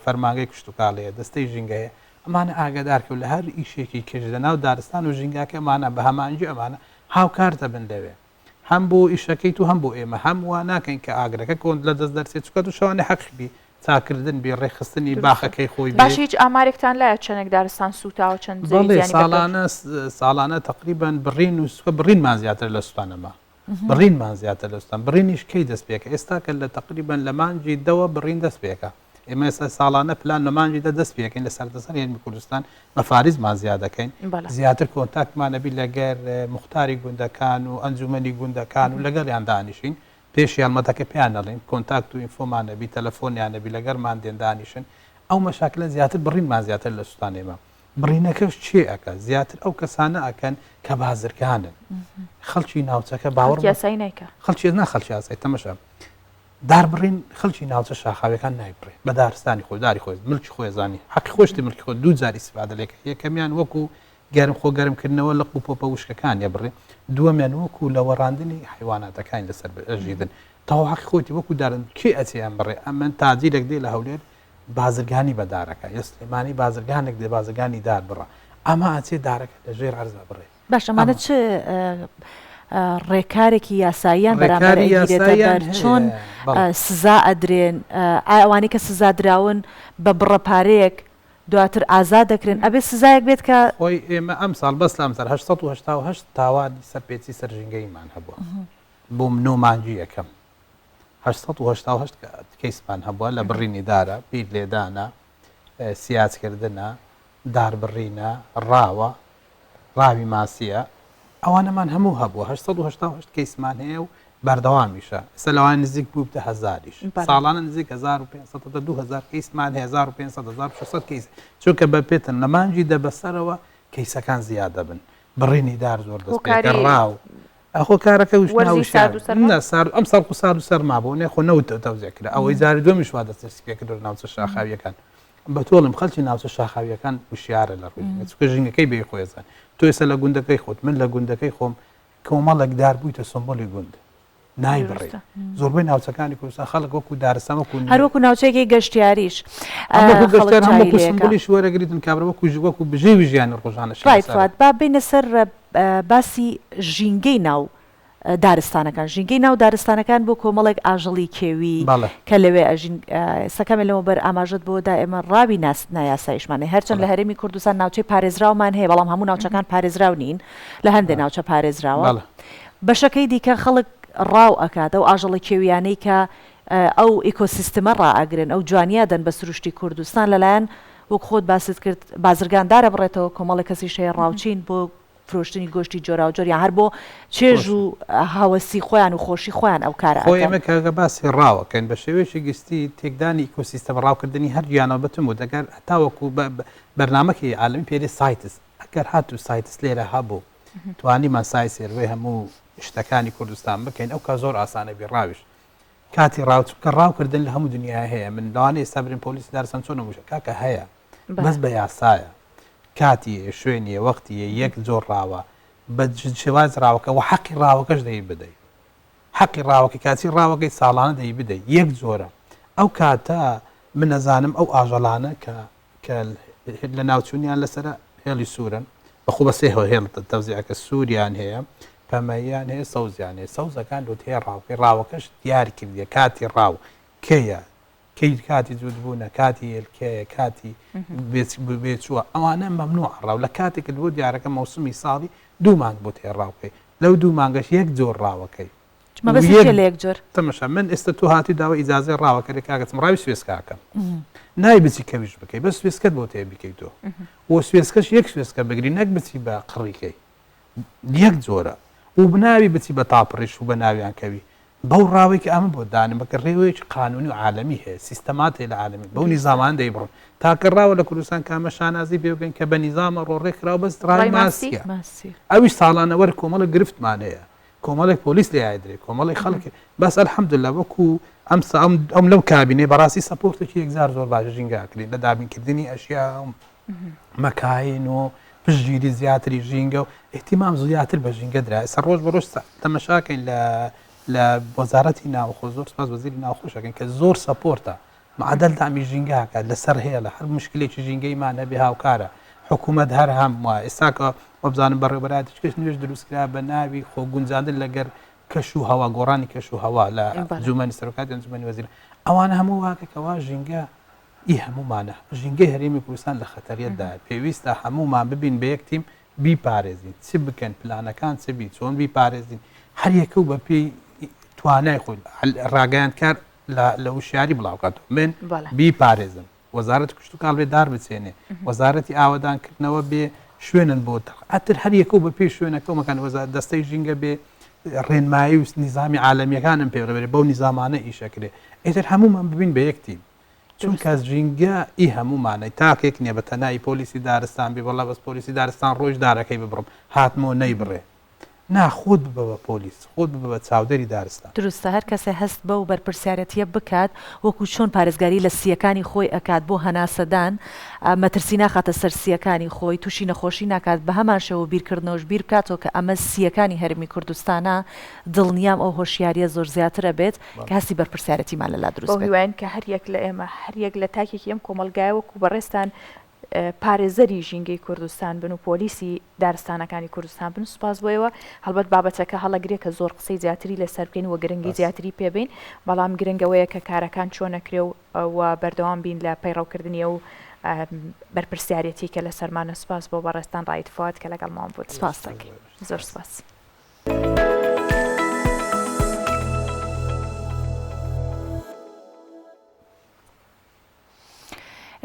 فەرمانگەی کشتوکاڵ هەیە دەستەی ژینگە هەیە ئەمانە ئاگادارکە و لە هەر ئیشێکی کەش لە ناو دارستان و ژینگاکە ئەمانە بە هەمانگی ئەمانە هاوکار دەبن لەوێ هەم بۆ ئیشەکەیت و هەم بۆ ئێمە هەم وا ناکەین کە ئاگرەکە کۆنت لە دەست دەرچێت چونکە تۆ شەوانێ حەقی بی. چاکردن بی ڕێکخستنی باخەکەی خۆی بێ. باشە هیچ ئامارێکتان لایە چەنێک دارستان سووتاوە چەند زەوی بەڵێ زیانی بەرکەوتووە؟ ساڵانە ساڵانە تەقریبەن بڕین و سوکە بڕینمان زیاترە لە سوتانەما بڕینمان زیاتر لە سوتان بڕینیش کەی دەست پێکە ئێستا کە لە تەقریبەن لە مانگی دەوە بڕین دەست پێکە ئێمە ئێستا ساڵانە پلان لە مانگی دە دەست پێکەین لە سەرتاسەر هەرێمی کوردستان مەفاریزمان زیاد دەکەین زیاتر کۆنتاکتمان ئەبی لەگەر موختاری گوندەکان و ئەنجومەنی گوندەکان و لەگەڵیان دانیشین پێش هەڵمەتەکە پێیان ئەڵێین کۆنتاکت و ئینفۆمان ئەبی تەلەفۆنیان ئەبی لەگەرمان دێن دانیشن ئەو مەشاکلە زیاتر بڕینمان زیاتر لە سوتان ئێمە بڕینەکەش چێ ئەکا زیاتر ئەو کەسانە ئەکەن کە بازرگانن خەڵکی ناوچەکە باوەڕ خەڵکی ئاسایی نایکا خەڵکی نا خەڵکی ئاسایی تەمەشا دار بڕین خەڵکی ناوچە شاخاویەکان نایبڕێ بە دارستانی خۆی داری خۆی ملکی خۆی زانی حەقی خۆشتی ملکی خۆ دوو جار ئیسفادە لێکە یەکەمیان وەکو گەرم خۆ گەرم کردنەوە لق و پۆپە وشکەکان ئەبڕێ، دووەمیان وەکو لەوەڕاندنی حەیواناتەکانی لەسەر ئەژیدن تەواو حەقی خۆیتی وەکو دارن کێ ئەچێ ئەمبڕێ ئەمن تاجیرێک دێ لە هەولێر بازرگانی بە دارەکە یە سلێمانی بازرگانێک دێ بازرگانی دار بڕە ئەمە ئەچێ دارەکە لە ژێر عەرزا بڕێ. باش ئەمانە چ ڕێکارێکی یاساییان بەرامبەر ڕێکاری ئەگیرێتە یاساییان بەر هەیە چۆن بەڵێ. سزا ئەدرێن ئایا ئەوانەی کە سزا دراون بە بڕە پارەیەک دواتر ئازاد دەکرێن ئەبێ سزایەک بێت کە. خۆی ئێمە ئەمساڵ بەس لە ئەمساڵ 888 تاوانی سەرپێچی سەر ژینگەییمان هەبووە بۆ نۆ مانگی یەکەم 888 کەیسمان هەبووە لە بڕینی دارە، بیر لێدانە، سیاجکردنە، داربڕینە، ڕاوە، ڕاوی ماسییە، ئەوانەمان هەموو هەبووە، 888 کەیسمان هەیە و بەردەوامیشە، ئێستا لەوانەیە نزیک بووبتە هەزاریش، ساڵانە نزیک 1500 تا 2000 کەیسمان هەیە، 1500، 1600 کەیس، چونکە بە پێتن لە مانگی دە بەسەرەوە کەیسەکان زیاد دەبن، بڕینی دار زۆر دەست پێکە، ڕاو، ئەخۆ کارەکە وش وەرزی سارد و سەرما؟ نا سارد ئەمساڵ خۆ سارد و سەرما بوو، نێ خۆ نەوت تەوزیع کرا، ئەوەی جاری دووەمیش وا دەستی پێکردووە لە ناوچە شاخاوییەکان. بە تۆڵم خەڵکی ناوچە شاخاوییەکان وشیارە لە ڕووی ژینگە چونکە ژینگەکەی بێ خۆی ئەزانێ تۆ ئێستا لە گوندەکەی خۆت من لە گوندەکەی خۆم کۆمەڵێک دار بوویتە سمبولی گوند نایبڕی زۆربەی ناوچەکانی کوردستان خەڵک وەکو دارستان وەکو هەر وەکو ناوچەیەکی گەشتیاریش وەکو گەشتیار هەم وەکو سمبولیش وەرەگریتن کابرا وەکو وەکو بژێوی ژیانی ڕۆژانەشی ڕایت فواد با بێینە سەر باسی ژینگەی ناو دارستانەکان، ژینگەی ناو دارستانەکان بۆ کۆمەڵێک ئاژەڵی کێوی کە لەوێ ئەژین، ئێستا کەمێ لەمەوبەر ئاماژەت بۆ دا ئێمە ڕاوی نایاساییشمان هەیە، هەرچەند لە هەرێمی کوردستان ناوچەی پارێزراومان هەیە، بەڵام هەموو ناوچەکان پارێزراو نین، لە هەندێ ناوچە پارێزراوە، بەشەکەی دیکە خەڵک ڕاو ئەکات، ئەو ئاژەڵە کێویانەی کە ئەو ئیکۆسیستمە ڕائەگرن، ئەو جوانیە ئەدەن بە سروشتی کوردستان، لەلایەن وەک خۆت باست کرد بازرگان دارەبڕێتەوە، کۆمەڵێک کەسیش هەیە ڕاوچین بۆ فرۆشتنی گۆشتی جۆراوجۆر یان هەر بۆ چێژ و هەوەسی خۆیان و خۆشی خۆیان ئەو کارە خۆی ئەکەن. ئێمە کە باسی ڕاو ئەکەین بە شێوەیەکی گشتی تێکدانی ئیکۆسیستەم ڕاوکردنی هەر گیانەوە بە تم و دەگەر هەتاوەکو بە بەرنامەکی عالەمی پێری CITES ئەگەر هاتوو CITES لێرە هەبوو توانیمان سای survey هەموو شتەکانی کوردستان بکەین ئەو کا زۆر ئاسانە بی ڕاویش کاتی ڕاو چونکە ڕاوکردن لە هەموو دنیای هەیە من لەوانەیە ئێستا برێم پۆلیسی دارستان چۆنە وشە کاکە هەیە بەس بە یاسایە کاتیە شوێنیە وەختیە یەک جۆر ڕاوە بە شێواز ڕاوەکە وە حەقی ڕاوەکەش دەی بدەی حەقی ڕاوەکەی کاتی ڕاوەکەی ساڵانە دەی بدەی یەک جۆرە ئەو کاتە من ئەزانم ئەو ئاژەڵانە کە کە لە ناوچونیان لەسرە هێڵی سوورن بەخۆ بە سێ هێڵ تەوزیعەکە سووریان هەیە پەمەیان هەیە سەوزیان هەیە سەوزەکان لۆت هەیە ڕاوکەی ڕاوەکەش دیار کردیە کاتی ڕاو کەیە کەی کاتی جووت بوونە، کاتی هێلکەیە، کاتی بێچووە، ئەوانە مەمنوعە ڕاو لە کاتێکت بۆ دیارەکە مەوسمی ساڵی دوو مانگ بۆت هەیە ڕاو بکەی لەو دوو مانگەش یەک جۆر ڕاوەکەی مەبەست چیە لە یەک جۆر؟ تەمەشا من ئێستا تۆ هاتی داوای ئیجازەی ڕاوەکەری کاکە چم ڕاوی سوێسکە ئەکەم نای بچی کەویش بکەی بەس سوێسکەت بۆ تێ بیکەی تۆ و سوێسکەش یەک سوێسکە بگری نەک بچی بە قڕیکەی یەک جۆرە و بناوی بچی بە تاپڕیش و بە ناویان کەوی بەو ڕاوەی کە ئەمە بۆت دانێم بەکە ڕێوەیەکی قانونی و عالەمی هەیە سیستەمات هەیە لە عالەمی بەو نیزامان دەیبڕن تاکە ڕاوە لە کوردستان کامە شانازی پێ بکەین کە بە نیزامە ڕۆ ڕێکخراوە بەس ڕای ماسیە ئەویش ساڵانە وەر کۆمەڵێک گرفتمان هەیە کۆمەڵێک پۆلیس لێ ئایدرێ کۆمەڵێک خەڵک بەس الحمدلله وەکو ئەم ئەم ئەم لەو کابینەی بەڕاستی سەپۆرتێکی یەکجار زۆر باش ژینگە ئەکرێت لە دابینکردنی ئەشیا و مەکاین و پشتگیری زیاتری ژینگە و ئیهتیمام زیاتر بە ژینگە درا ئێستا ڕۆژ بە ڕۆژ تەمەشاکەین لە لە وەزارەتی ناوخۆ زۆر سپاس وەزیری ناوخۆش ئەکەین کە زۆر سەپۆرتە معدل دامی ژینگە ئەکات لەسەر هێڵە هەر مشکلێکی ژینگەیمان هەبێ هاوکارە حکوومەت هەر هەم وایە ئێستا کە وابزانم بەڕێوەبەرایەتی کەش نوێژ دروست کرا بە ناوی خۆ گونجاندن لەگەر. کەش و هەوا گۆڕانی کەش و هەوا لە ئەنجومەنی سەرۆکاتی ئەنجومەنی وەزیران ئەوانە هەموو واکە کەوا ژینگە ئی هەموومانە ژینگەی هەرێمی کوردستان لە خەتەریەتدایە پێویستە هەموومان ببین بە یەک تیم بیپارێزین چ بکەن پلانەکان چ بی چۆن بیپارێزین هەر یەکە و بەپێی توانای خۆی ڕاگەیاندکار لە وشیاری بڵاوکاتەوە من بیپارێزم وەزارەتی کشتوکاڵ بێ دار بچێنێ، وەزارەتی ئاوەدانکردنەوە بێ شوێنن بۆ ئەتر هەر یەکە و بەپێی شوێنەکە و مەکان وەزارەت دەستەی ژینگە بێ ڕێنمایی و نیزامی عالەمیەکانم پێ بڕێ بەو نیزامانە ئیشەکرێ ئیتر هەموومان ببین بە یەک تیم چونکە ژینگە ئی هەموومانە تاکێک نییە بە تەنایی پۆلیسی دارستان بێ وەڵا بەس پۆلیسی دارستان ڕۆیش دارەکەی ببڕم هاتمەوە نەیبڕێ نا خۆت ببە بە پۆلیس، خۆت ببە بە چاودێری دارستان. دروستە هەر کەسێ هەست بەو بەرپرسیارەتیە بکات وەکو چۆن پارێزگاری لە سییەکانی خۆی ئەکات بۆ هەناسەدان مەترسی ناخاتە سەر سییەکانی خۆی توشی نەخۆشی ناکات بەهەمان شێوە بیرکردنەوەش بیر بکاتەوە کە ئەمە سییەکانی هەرێمی کوردستانە دڵنیام ئەو هۆشیاریە زۆر زیاتر ئەبێت کە هەستی بەرپرسیارەتیمان لەلا دروست بەو بێت. هیوایەن کە هەر یەک لە ئێمە هەر یەک لە تاکێکی ئەم کۆمەڵگایە وەکو بەڕێزتان پارێزەری ژینگەی کوردستان بن و پۆلیسی دارستانەکانی کوردستان بن سوپاس بۆ ئێوە هەڵبەت بابەتەکە هەڵەگرێ کە زۆر قسەی زیاتری لەسەر بکەین و گرنگی زیاتری پێبین بەڵام گرنگ ئەوەیە کە کارەکان چۆن ئەکرێ و و بەردەوام بین لە پەیڕەوکردنی ئەو بەرپرسیارێتی کە لەسەرمانە سوپاس بۆ بەڕێزتان ڕائید فواد کە لەگەڵمان بوون سوپاس دەکەین زۆر سوپاس.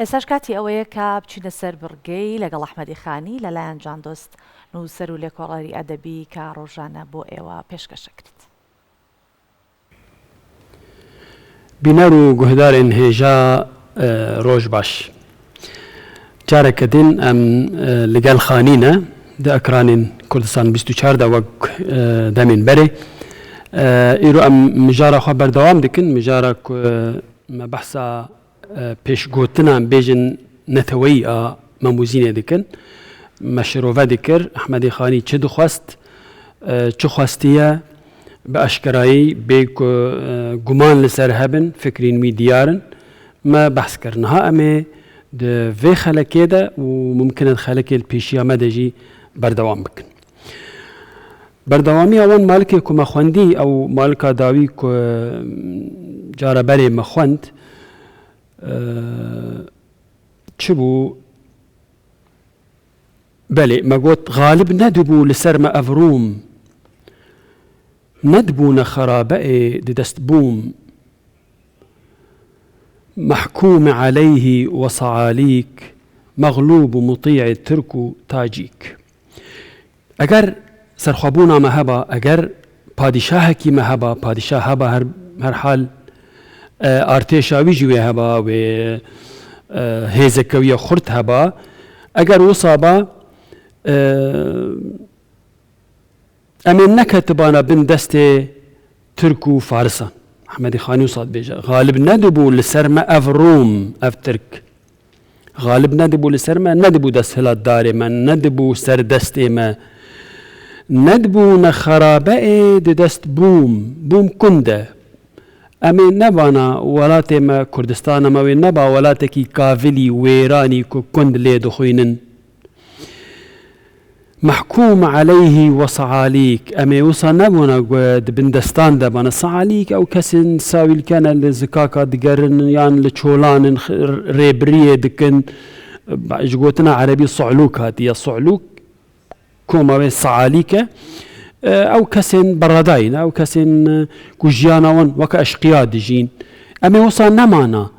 ئێستاش کاتی ئەوەیە کە بچینە سەر بڕگەی لەگەڵ ئەحمەدی خانی لەلایەن جان دۆست نووسەر و لێکۆڵەری ئەدەبی کە ڕۆژانە بۆ ئێوە پێشکەش ئەکرێت. بینەر و guhdarên hêja roj baş. Careke din em li gel Xanî ne di ekranên Kurdistan 24 de wek demên berê. Îro em mijara xwe berdewam dikin, mijara ku Me behsa pêşgotina em bêjin neteweyî a Memûzînê dikin. Me şirove dikir Ehmedê Xanî çi dixwest, çi xwestiye bi eşkerayî bê ku guman li ser hebin, fikrên wî diyar in. Me behs kir. Niha em ê di vê xelekê de û mumkin e di xelekê li pêşiya me de jî berdewam bikin. Berdewamiya wan malikê ku me xwendî ew malika dawî ku cara berê me xwend çi bû? Belê me got xalib nedibû li ser me ev rûm nedibûne xerabeê di dest bûm mehkûm eleyhî we sealîk mexlûb û mutî'ê tirk û tacîk. Eger serxwebûna me heba, eger padîşahekî me heba, padîşah heba her her hal artêşa wî jî wê heba, wê hêzeke wî ya xurt heba. Eger wisa ba em ê neketibana bin destê Tirk û Farisan. Ehmedê Xanî wisa dibêje, Xalib nedibû li ser me ev Rûm, ev Tirk. Xalib nedibû li ser me, nedibû desthilatdarê me, nedibû serdestê me. Nedibû ne xerabeê di dest bûm, bûm kunde. Em ê nebana welatê me, Kurdistana me wê neba welatekî kavilî, wêranî ku kund lê dixwînin. Mehkûm eleyhî we sealîk, em ê wisa nebûna ku di bin destan de bana. Sealîk ew kesên sawîlke ne li zikaka digerin yan li çolan in rêbiriyê dikin. Ji gotina erebî su'lûk hatiye. Su'lûk koma wê sealîk e. Ew kesên beredayî ne, ew kesên ku jiyana wan weke eşqiya dijîn. Em ê wisa nemana.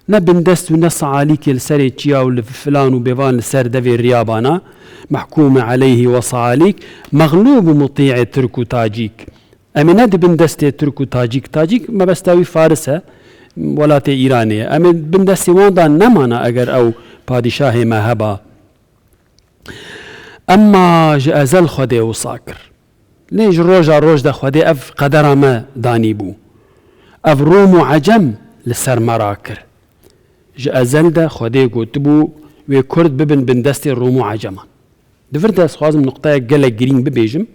Ne bindest û ne sealîkê li serê çiya û li filan û bêvan li ser devê riyabana, mehkûme eleyhî we sealîk, mexlûb û mutî'ê tirk û tacîk. Em ê ne di bin destê tirk û tacîk, tacîk mebesta wî faris e, welatê Îranê ye, em ê di bin destê wan da nemana eger ew padîşahê me heba. Emma ji ezel Xwedê wisa kir. Lê ji roja roj de Xwedê ev qedera me danîbû. Ev Rom û Ecem li ser me rakir. Ji ezel de Xwedê gotibû wê Kurd bibin bindestê Rom û Eceman. Di vir de ez dixwazim nuqteyek gelek girîng bibêjim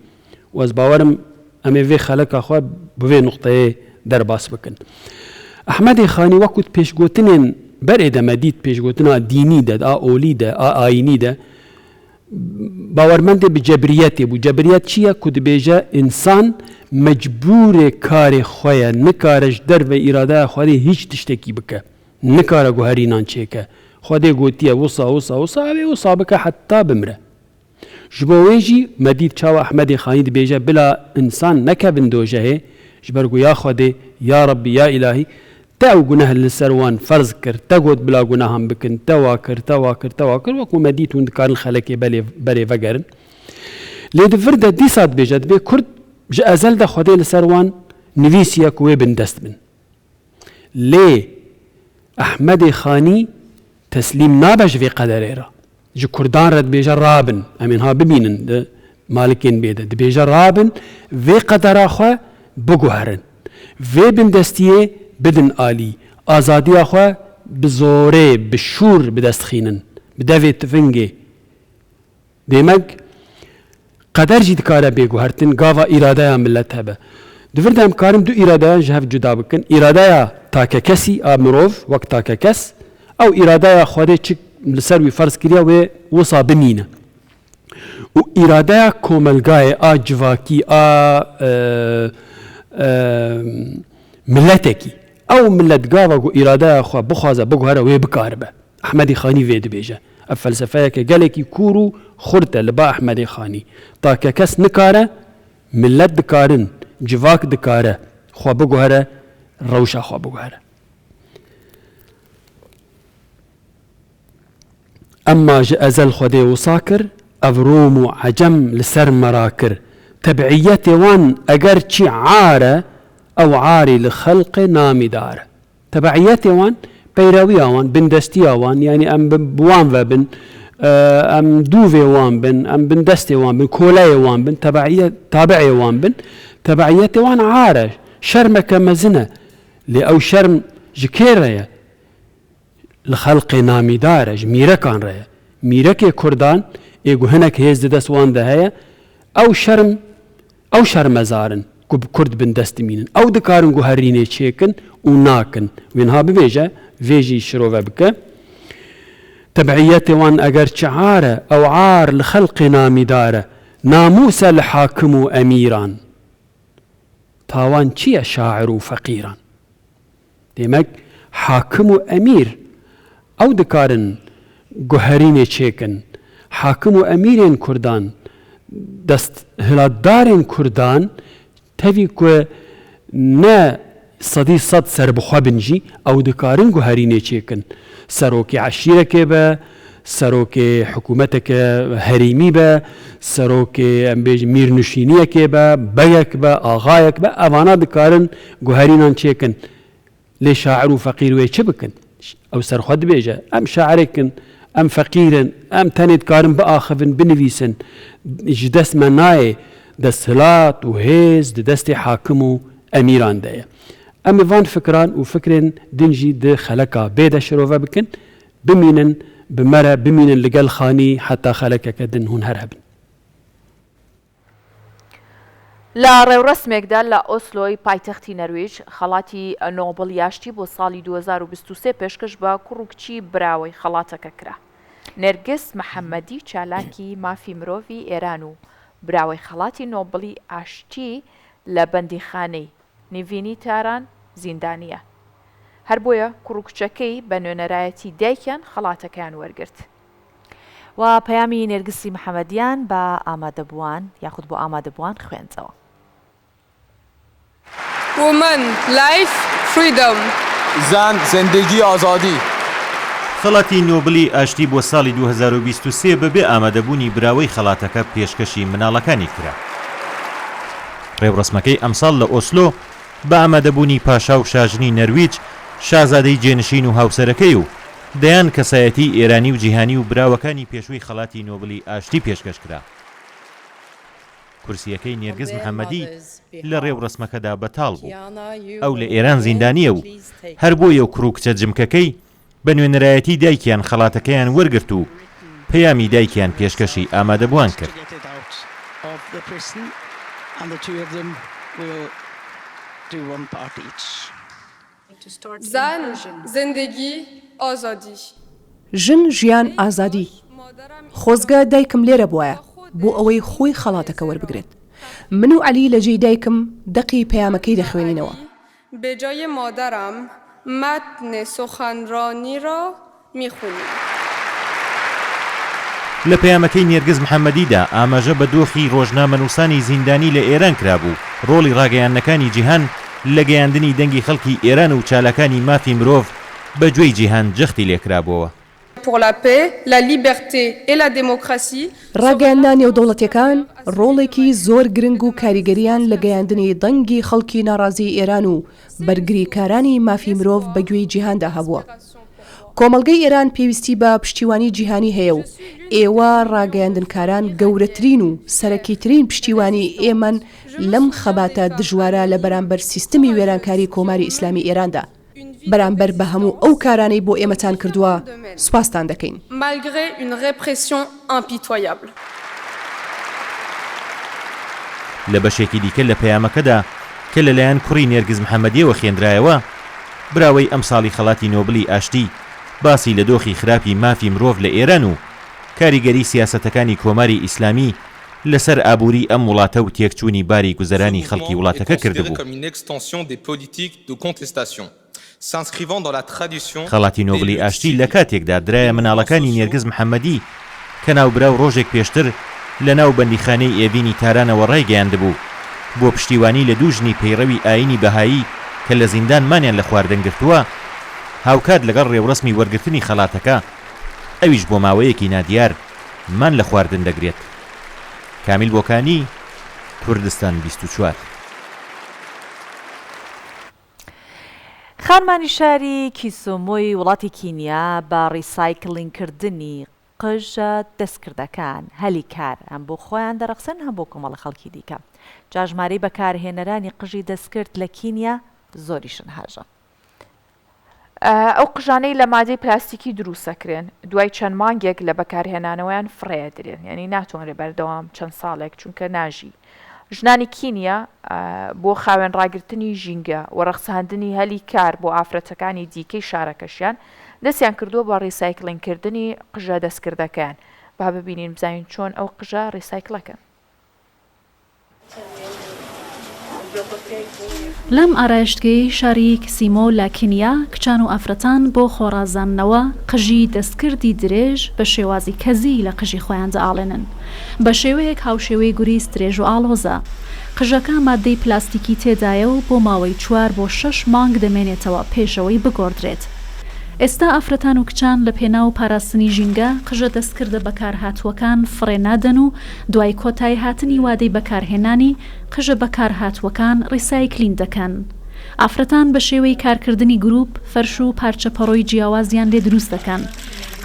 û ez bawer im em ê vê xeleka xwe bi vê nuqteyê derbas bikin. Ehmedê Xanî wekû di pêşgotinên berê de me dît, pêşgotina dînî de, a olî de, a ayînî de. باوەرمەندێ bi cebriyetê bû. Cebriyet çi ye ku dibêje însan mecbûrê karê xwe ye, nikare ji derve îradeya Xwedê hîç tiştekî bike. Nikare guherînan çêke. Xwedê gotiye wisa wisa wisa ew ê wisa bike heta bimire. Ji bo wê jî me dît çawa Ehmedê Xanî dibêje bila însan nekevin dojehê ji ber ku ya Xwedê, ya Rebbî, ya Îlahî te ew guneh li ser wan ferz kir, te got bila gunehan bikin, te wa kir, te wa kir, te wa kir wek ku me dît hûn dikarin xelekê belê berê vegerin. Lê di vir de dîsa dibêje dibê Kurd ji ezel de Xwedê li ser wan nivîsiye ku wê bindest bin. Lê Ehmedê Xanî teslîm nabe ji vê qederê re. Ji kurdan re dibêje rabin, em ê niha bibînin di malikên bê de, dibêje rabin vê qedera xwe biguherin. Vê bindestiyê bidin alî, azadiya xwe bi zorê, bi şûr bi dest xînin, bi devê tifingê. Dêmek qeder jî dikare bê guhertin gava îradeya milet hebe. Di vir de em karin du îradeyan ji hev cuda bikin, îradeya takekesî a mirov wek takekes, ew îradeya Xwedê çi li ser wî ferz kiriye wê wisa bimîne û îradeya komelgayê a civakî a miletekî. Ew milet gava ku îradeya xwe bixwaze biguhere wê bikaribe. Ehmedê Xanî vê dibêje. Ev felsefeyeke gelekî kûr û xurt e li ba Ehmedê Xanî. Takekes nikare, milet dikarin, civak dikare xwe biguhere, rewşa xwe biguhere. Emma ji ezel Xwedê wisa kir, ev Rom û Ecem li ser me ra kir. Tebîyetê wan eger çî ar e, ew arî li xelqê namîdar e. Tebeiyetê wan, peyrewiya wan, bindestiya wan, yanî em bi wan ve bin, em dûvê wan bin, em bindestê wan bin, koleyê wan bin, tebeiyet, tabi'ê wan bin, tebeiyetê wan ar e, şermeke mezin e. Lê ew şerm ji kê re ye? Li xelqê namîdar e, ji mîrekan re ye. Mîrekê kurdan ê ku hinek hêz di dest wan de heye, ew şerm Ew şermezar in ku bi kurd bindest dimînin. Ew dikarin guherînê çêkin û nakin. Wê niha bibêje, vê jî şirove bike. Tebîyetê wan eger çi ar e, ew ar li xelqê namîdar e. Namûs e li hakim û emîran. Tawan çi ye şair û feqîran? Demek hakim û emîr ew dikarin guherînê çêkin. Hakim û emîrên kurdan, desthilatdarên kurdan tevî ku ne 100% serbixwe bin jî ew dikarin guherînê çêkin. Serokê eşîrekê be, serokê hikûmeteke herêmî be, serokê em bêjin mîrnişîniyekê be, beyek be, axayek be evana dikarin guherînan çêkin. Lê şair û feqîr wê çi bikin? Ew ser xwe dibêje, em şairek in, em feqîr in, em tenê dikarin biaxivin, binivîsin. Ji dest me nayê. Desthilat û hêz di destê hakim û emîran de ye. Em ê van fikran û fikrên din jî di xeleka bê de şirove bikin. Bimînin bi me re, bimînin li gel xanî heta xelekeke din hûn her hebin. لە ڕێوڕەسمێکدا لە ئۆسلۆی پایتەختی نەرویج، خەڵاتی نۆبڵی ئاشتی بۆ ساڵی 2023 پێشکەش بە کوڕ و کچی براوەی خەڵاتەکە کرا. نێرگس محەممەدی چالاکی مافی مرۆڤی ئێران و براوەی خەڵاتی نۆبڵی ئاشتی لە بەندیخانەی نیڤینی تاران زیندانییە. هەر بۆیە کوڕ و کچەکەی بە نوێنەرایەتی دایکیان خەڵاتەکەیان وەرگرت. و پەیامی نێرگسی محەمەدیان بە ئامادەبووان یاخود بۆ ئامادەبووان خوێندەوە. Woman، Life، Freedom. زن، زندگی، آزادی. خەڵاتی نۆبڵی ئاشتی بۆ ساڵی 2023 بەبێ ئامادەبوونی براوەی خەڵاتەکە پێشکەشی مناڵەکانی کرا. ڕێوڕەسمەکەی ئەمساڵ لە ئۆسلۆ بە ئامادەبوونی پاشا و شاژنی نەرویج، شازادەی جێنشین و هاوسەرەکەی و دەیان کەسایەتیی ئێرانی و جیهانی و براوەکانی پێشووی خەڵاتی نۆبڵی ئاشتی پێشکەش کرا. کورسییەکەی نێرگز محەممەدی لە ڕێوڕەسمەکەدا بەتاڵ بوو. ئەو لە ئێران زیندانییە و هەر بۆیە کوڕ و کچە جمکەکەی بە نوێنەرایەتی دایکیان خەڵاتەکەیان وەرگرت و پەیامی دایکیان پێشکەشی ئامادەبووان کرد. زن، زندگی، آزادی. ژن، ژیان، ئازادی. خۆزگە دایکم لێرە بوایە بۆ ئەوەی خۆی خەڵاتەکە وەربگرێت. من و عەلی لە جێی دایکم دەقی پەیامەکەی دەخوێنینەوە. به جای مادرم متن سخنرانی را میخونیم. لە پەیامەکەی نێرگز محەمەدیدا ئاماژە بە دۆخی ڕۆژنامەنووسانی زیندانی لە ئێران کرابوو، ڕۆڵی ڕاگەیاندنەکانی جیهان لە گەیاندنی دەنگی خەڵکی ئێران و چالاکانی مافی مرۆڤ بە گوێی جیهان جەختی لێکرابۆوە. Pour la paix, la liberté et la démocratie. ڕاگەیاندنە نێودەوڵەتیەکان ڕۆڵێکی زۆر گرنگ و کاریگەریان لە گەیاندنی دەنگی خەڵکی ناڕازیی ئێران و بەرگریکارانی مافی مرۆڤ بە گوێی جیهاندا هەبووە. کۆمەڵگەی ئێران پێویستی بە پشتیوانی جیهانی هەیە و ئێوە ڕاگەیاندنکاران گەورەترین و سەرەکیترین پشتیوانی ئێمەن لەم خەباتە دژوارە لە بەرامبەر سیستمی وێرانکاری کۆماری ئیسلامی ئێراندا. بەرامبەر بە هەموو ئەو کارانەی بۆ ئێمەتان کردووە سوپاستان دەکەین. Malgré une répression impitoyable. لە بەشێکی دیکە لە پەیامەکەدا کە لەلایەن کوڕی نێرگز محەمەدییەوە خوێندرایەوە، براوەی ئەمساڵی خەڵاتی نۆبڵی ئاشتی باسی لە دۆخی خراپی مافی مرۆڤ لە ئێران و کاریگەری سیاسەتەکانی کۆماری ئیسلامی لەسەر ئابووری ئەم وڵاتە و تێکچوونی باری گوزەرانی خەڵکی وڵاتەکە کردبوو. خەڵاتی نۆبڵی ئاشتی لە کاتێکدا درایە مناڵەکانی نێرگز محەمەدی کە ناوبراو ڕۆژێک پێشتر لە ناو بەندیخانەی ئێڤینی تارانەوە ڕایگەیاندبوو بۆ پشتیوانی لە دوو ژنی پەیڕەوی ئایینی بەهایی کە لە زیندان مانیان لە خواردن گرتووە هاوکات لەگەڵ ڕێوڕەسمی وەرگرتنی خەڵاتەکە ئەویش بۆ ماوەیەکی نادیار مان لە خواردن دەگرێت. کامیل بۆکانی، کوردستان 24. خانمانی شاری کیسومۆی وڵاتی کینیا بە ڕیسایکلینکردنی قژە دەستکردەکان هەلی کار هەم بۆ خۆیان دەڕەخسێنن هەم بۆ کۆمەڵە خەڵکی دیکە. جا ژمارەی بەکارهێنەرانی قژی دەستکرد لە کینیا زۆریشن هاژە. ئەو قژانەی لە مادەی پلاستیکی دروستەکرێن دوای چەند مانگێک لە بەکارهێنانەوەیان فڕێدرێن یعنی ناتوانرێت بەردەوام چەند ساڵێک چونکە ناژی ژنانی کینیا بۆ خاوێن ڕاگرتنی ژینگە و ڕەخساندنی هەلی کار بۆ ئافرەتەکانی دیکەی شارەکەشیان دەستیان کردووە بە ڕیسایکلینگ کردنی قژە دەستکردەکەیان با ببینین بزانین چۆن ئەو قژە ڕیسایکلەکەن. لەم ئارایشتگەیەی شاری کسیمۆ لە کینیا، کچان و ئافرەتان بۆ خۆڕازاندنەوە قژی دەستکردی درێژ بە شێوازی کەزی لە قژی خۆیان دەئاڵێنن. بە شێوەیەک هاوشێوەی گوریس درێژ و ئاڵۆزە. قژەکە ماددەی پلاستیکی تێدایە و بۆ ماوەی چوار بۆ شەش مانگ دەمێنێتەوە پێش ئەوەی بگۆڕدرێت. ئێستا ئافرەتان و کچان لە پێناو پاراستنی ژینگە قژە دەستکردە بەکارهاتووەکان فڕێ نادەن و دوای کۆتاییهاتنی وادەی بەکارهێنانی، قژە بەکارهاتووەکان ڕیسایکلین دەکەن. ئافرەتان بە شێوەی کارکردنی گروپ، فەرش و پارچە پەڕۆی جیاوازیان لێ دروست دەکەن.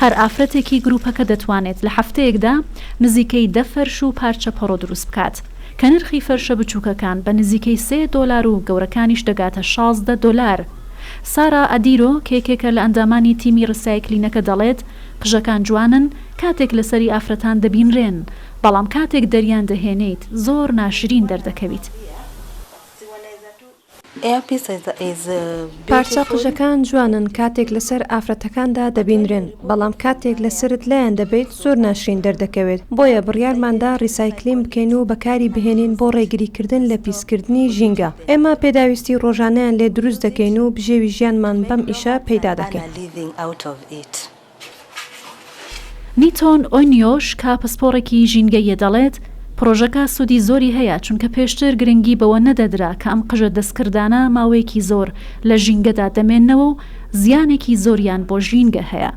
هەر ئافرەتێکی گروپەکە دەتوانێت لە هەفتەیەکدا نزیکەی دە فەرش و پارچە پەڕۆ دروست بکات، کە نرخی فەرشە بچووکەکان بە نزیکەی سێ دۆلار و گەورەکانیش دەگاتە 16 دۆلار. سارا ئەدیرۆ کە یەکێکە لە ئەندامانی تیمی ڕیسایکلینەکە دەڵێت، قژەکان جوانن کاتێک لەسەری ئافرەتان دەبینرێن، بەڵام کاتێک دەریان دەهێنیت زۆر ناشرین دەردەکەویت. پارچە قژەکان جوانن کاتێک لەسەر ئافرەتەکاندا دەبینرێن، بەڵام کاتێک لەسەرت لایان دەبەیت زۆر ناشرین دەردەکەوێت، بۆیە بڕیارماندا ڕیسایکلین بکەین و بەکاری بهێنین بۆ ڕێگریکردن لە پیسکردنی ژینگە. ئێمە پێداویستی ڕۆژانەیان لێ دروست دەکەین و بژێوی ژیانمان بەم ئیشە پەیدا دەکەین. نیتۆن ئۆینیۆش کە پسپۆڕێکی ژینگەییە دەڵێت، پڕۆژەکە سوودی زۆری هەیە چونکە پێشتر گرنگی بەوە نەدەدرا کە ئەم قژە دەستکردانە ماوەیەکی زۆر لە ژینگەدا دەمێننەوە و زیانێکی زۆریان بۆ ژینگە هەیە.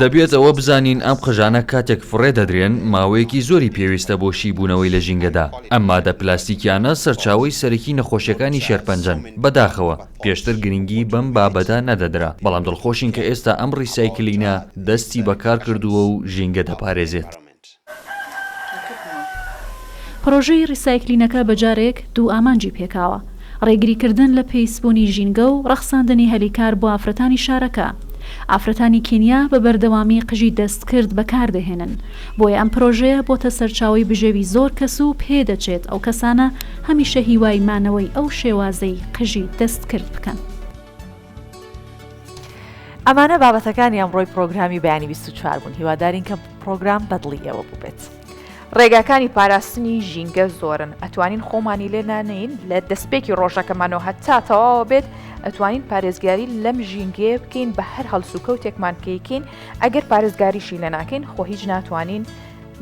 دەبێت ئەوە بزانین ئەم قژانە کاتێک فڕێ دەدرێن ماوەیەکی زۆری پێویستە بۆ شیبوونەوەی لە ژینگەدا، ئەم مادە پلاستیکیانە سەرچاوەی سەرەکی نەخۆشیەکانی شێرپەنجەن، بەداخەوە پێشتر گرنگی بەم بابەتە نەدەدرا، بەڵام دڵخۆشین کە ئێستا ئەم ڕیسایکلینە دەستی بەکار کردووە و ژینگە دەپارێزێت. پڕۆژەی ڕیسایکلینەکە بە جارێک دوو ئامانجی پێکاوە، ڕێگریکردن لە پیسبوونی ژینگە و ڕەخساندنی هەلی کار بۆ ئافرەتانی شارەکە. ئافرەتانی کینیا بە بەردەوامی قژی دەستکرد بەکاردەهێنن، بۆیە ئەم پرۆژەیە بۆتە سەرچاوەی بژێوی زۆر کەس و پێدەچێت ئەو کەسانە هەمیشە هیوای مانەوەی ئەو شێوازەی قژی دەستکرد بکەن. ئەمانە بابەتەکانی ئەمڕۆی پرۆگرامی بەیانی 24 بوون هیوادارین کە پرۆگرام بەدڵی ئێوە بووبێت. ڕێگاکانی پاراستنی ژینگە زۆرن ئەتوانین خۆمانی لێ نانێین لە دەستپێکی ڕۆژەکەمانەوە هەتا تەواوە بێت ئەتوانین پارێزگاری لەم ژینگەیە بکەین بە هەر هەڵسوکەوتێکمان کەیکەین ئەگەر پارێزگاریشی لێ ناکەین خۆ هیچ ناتوانین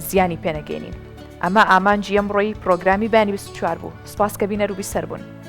زیانی پێنەگەینین ئەمە ئامانجی ئەمڕۆی پرۆگرامی بەیانی 24 بوو سپاس کە بینەر و بیسەر بوون.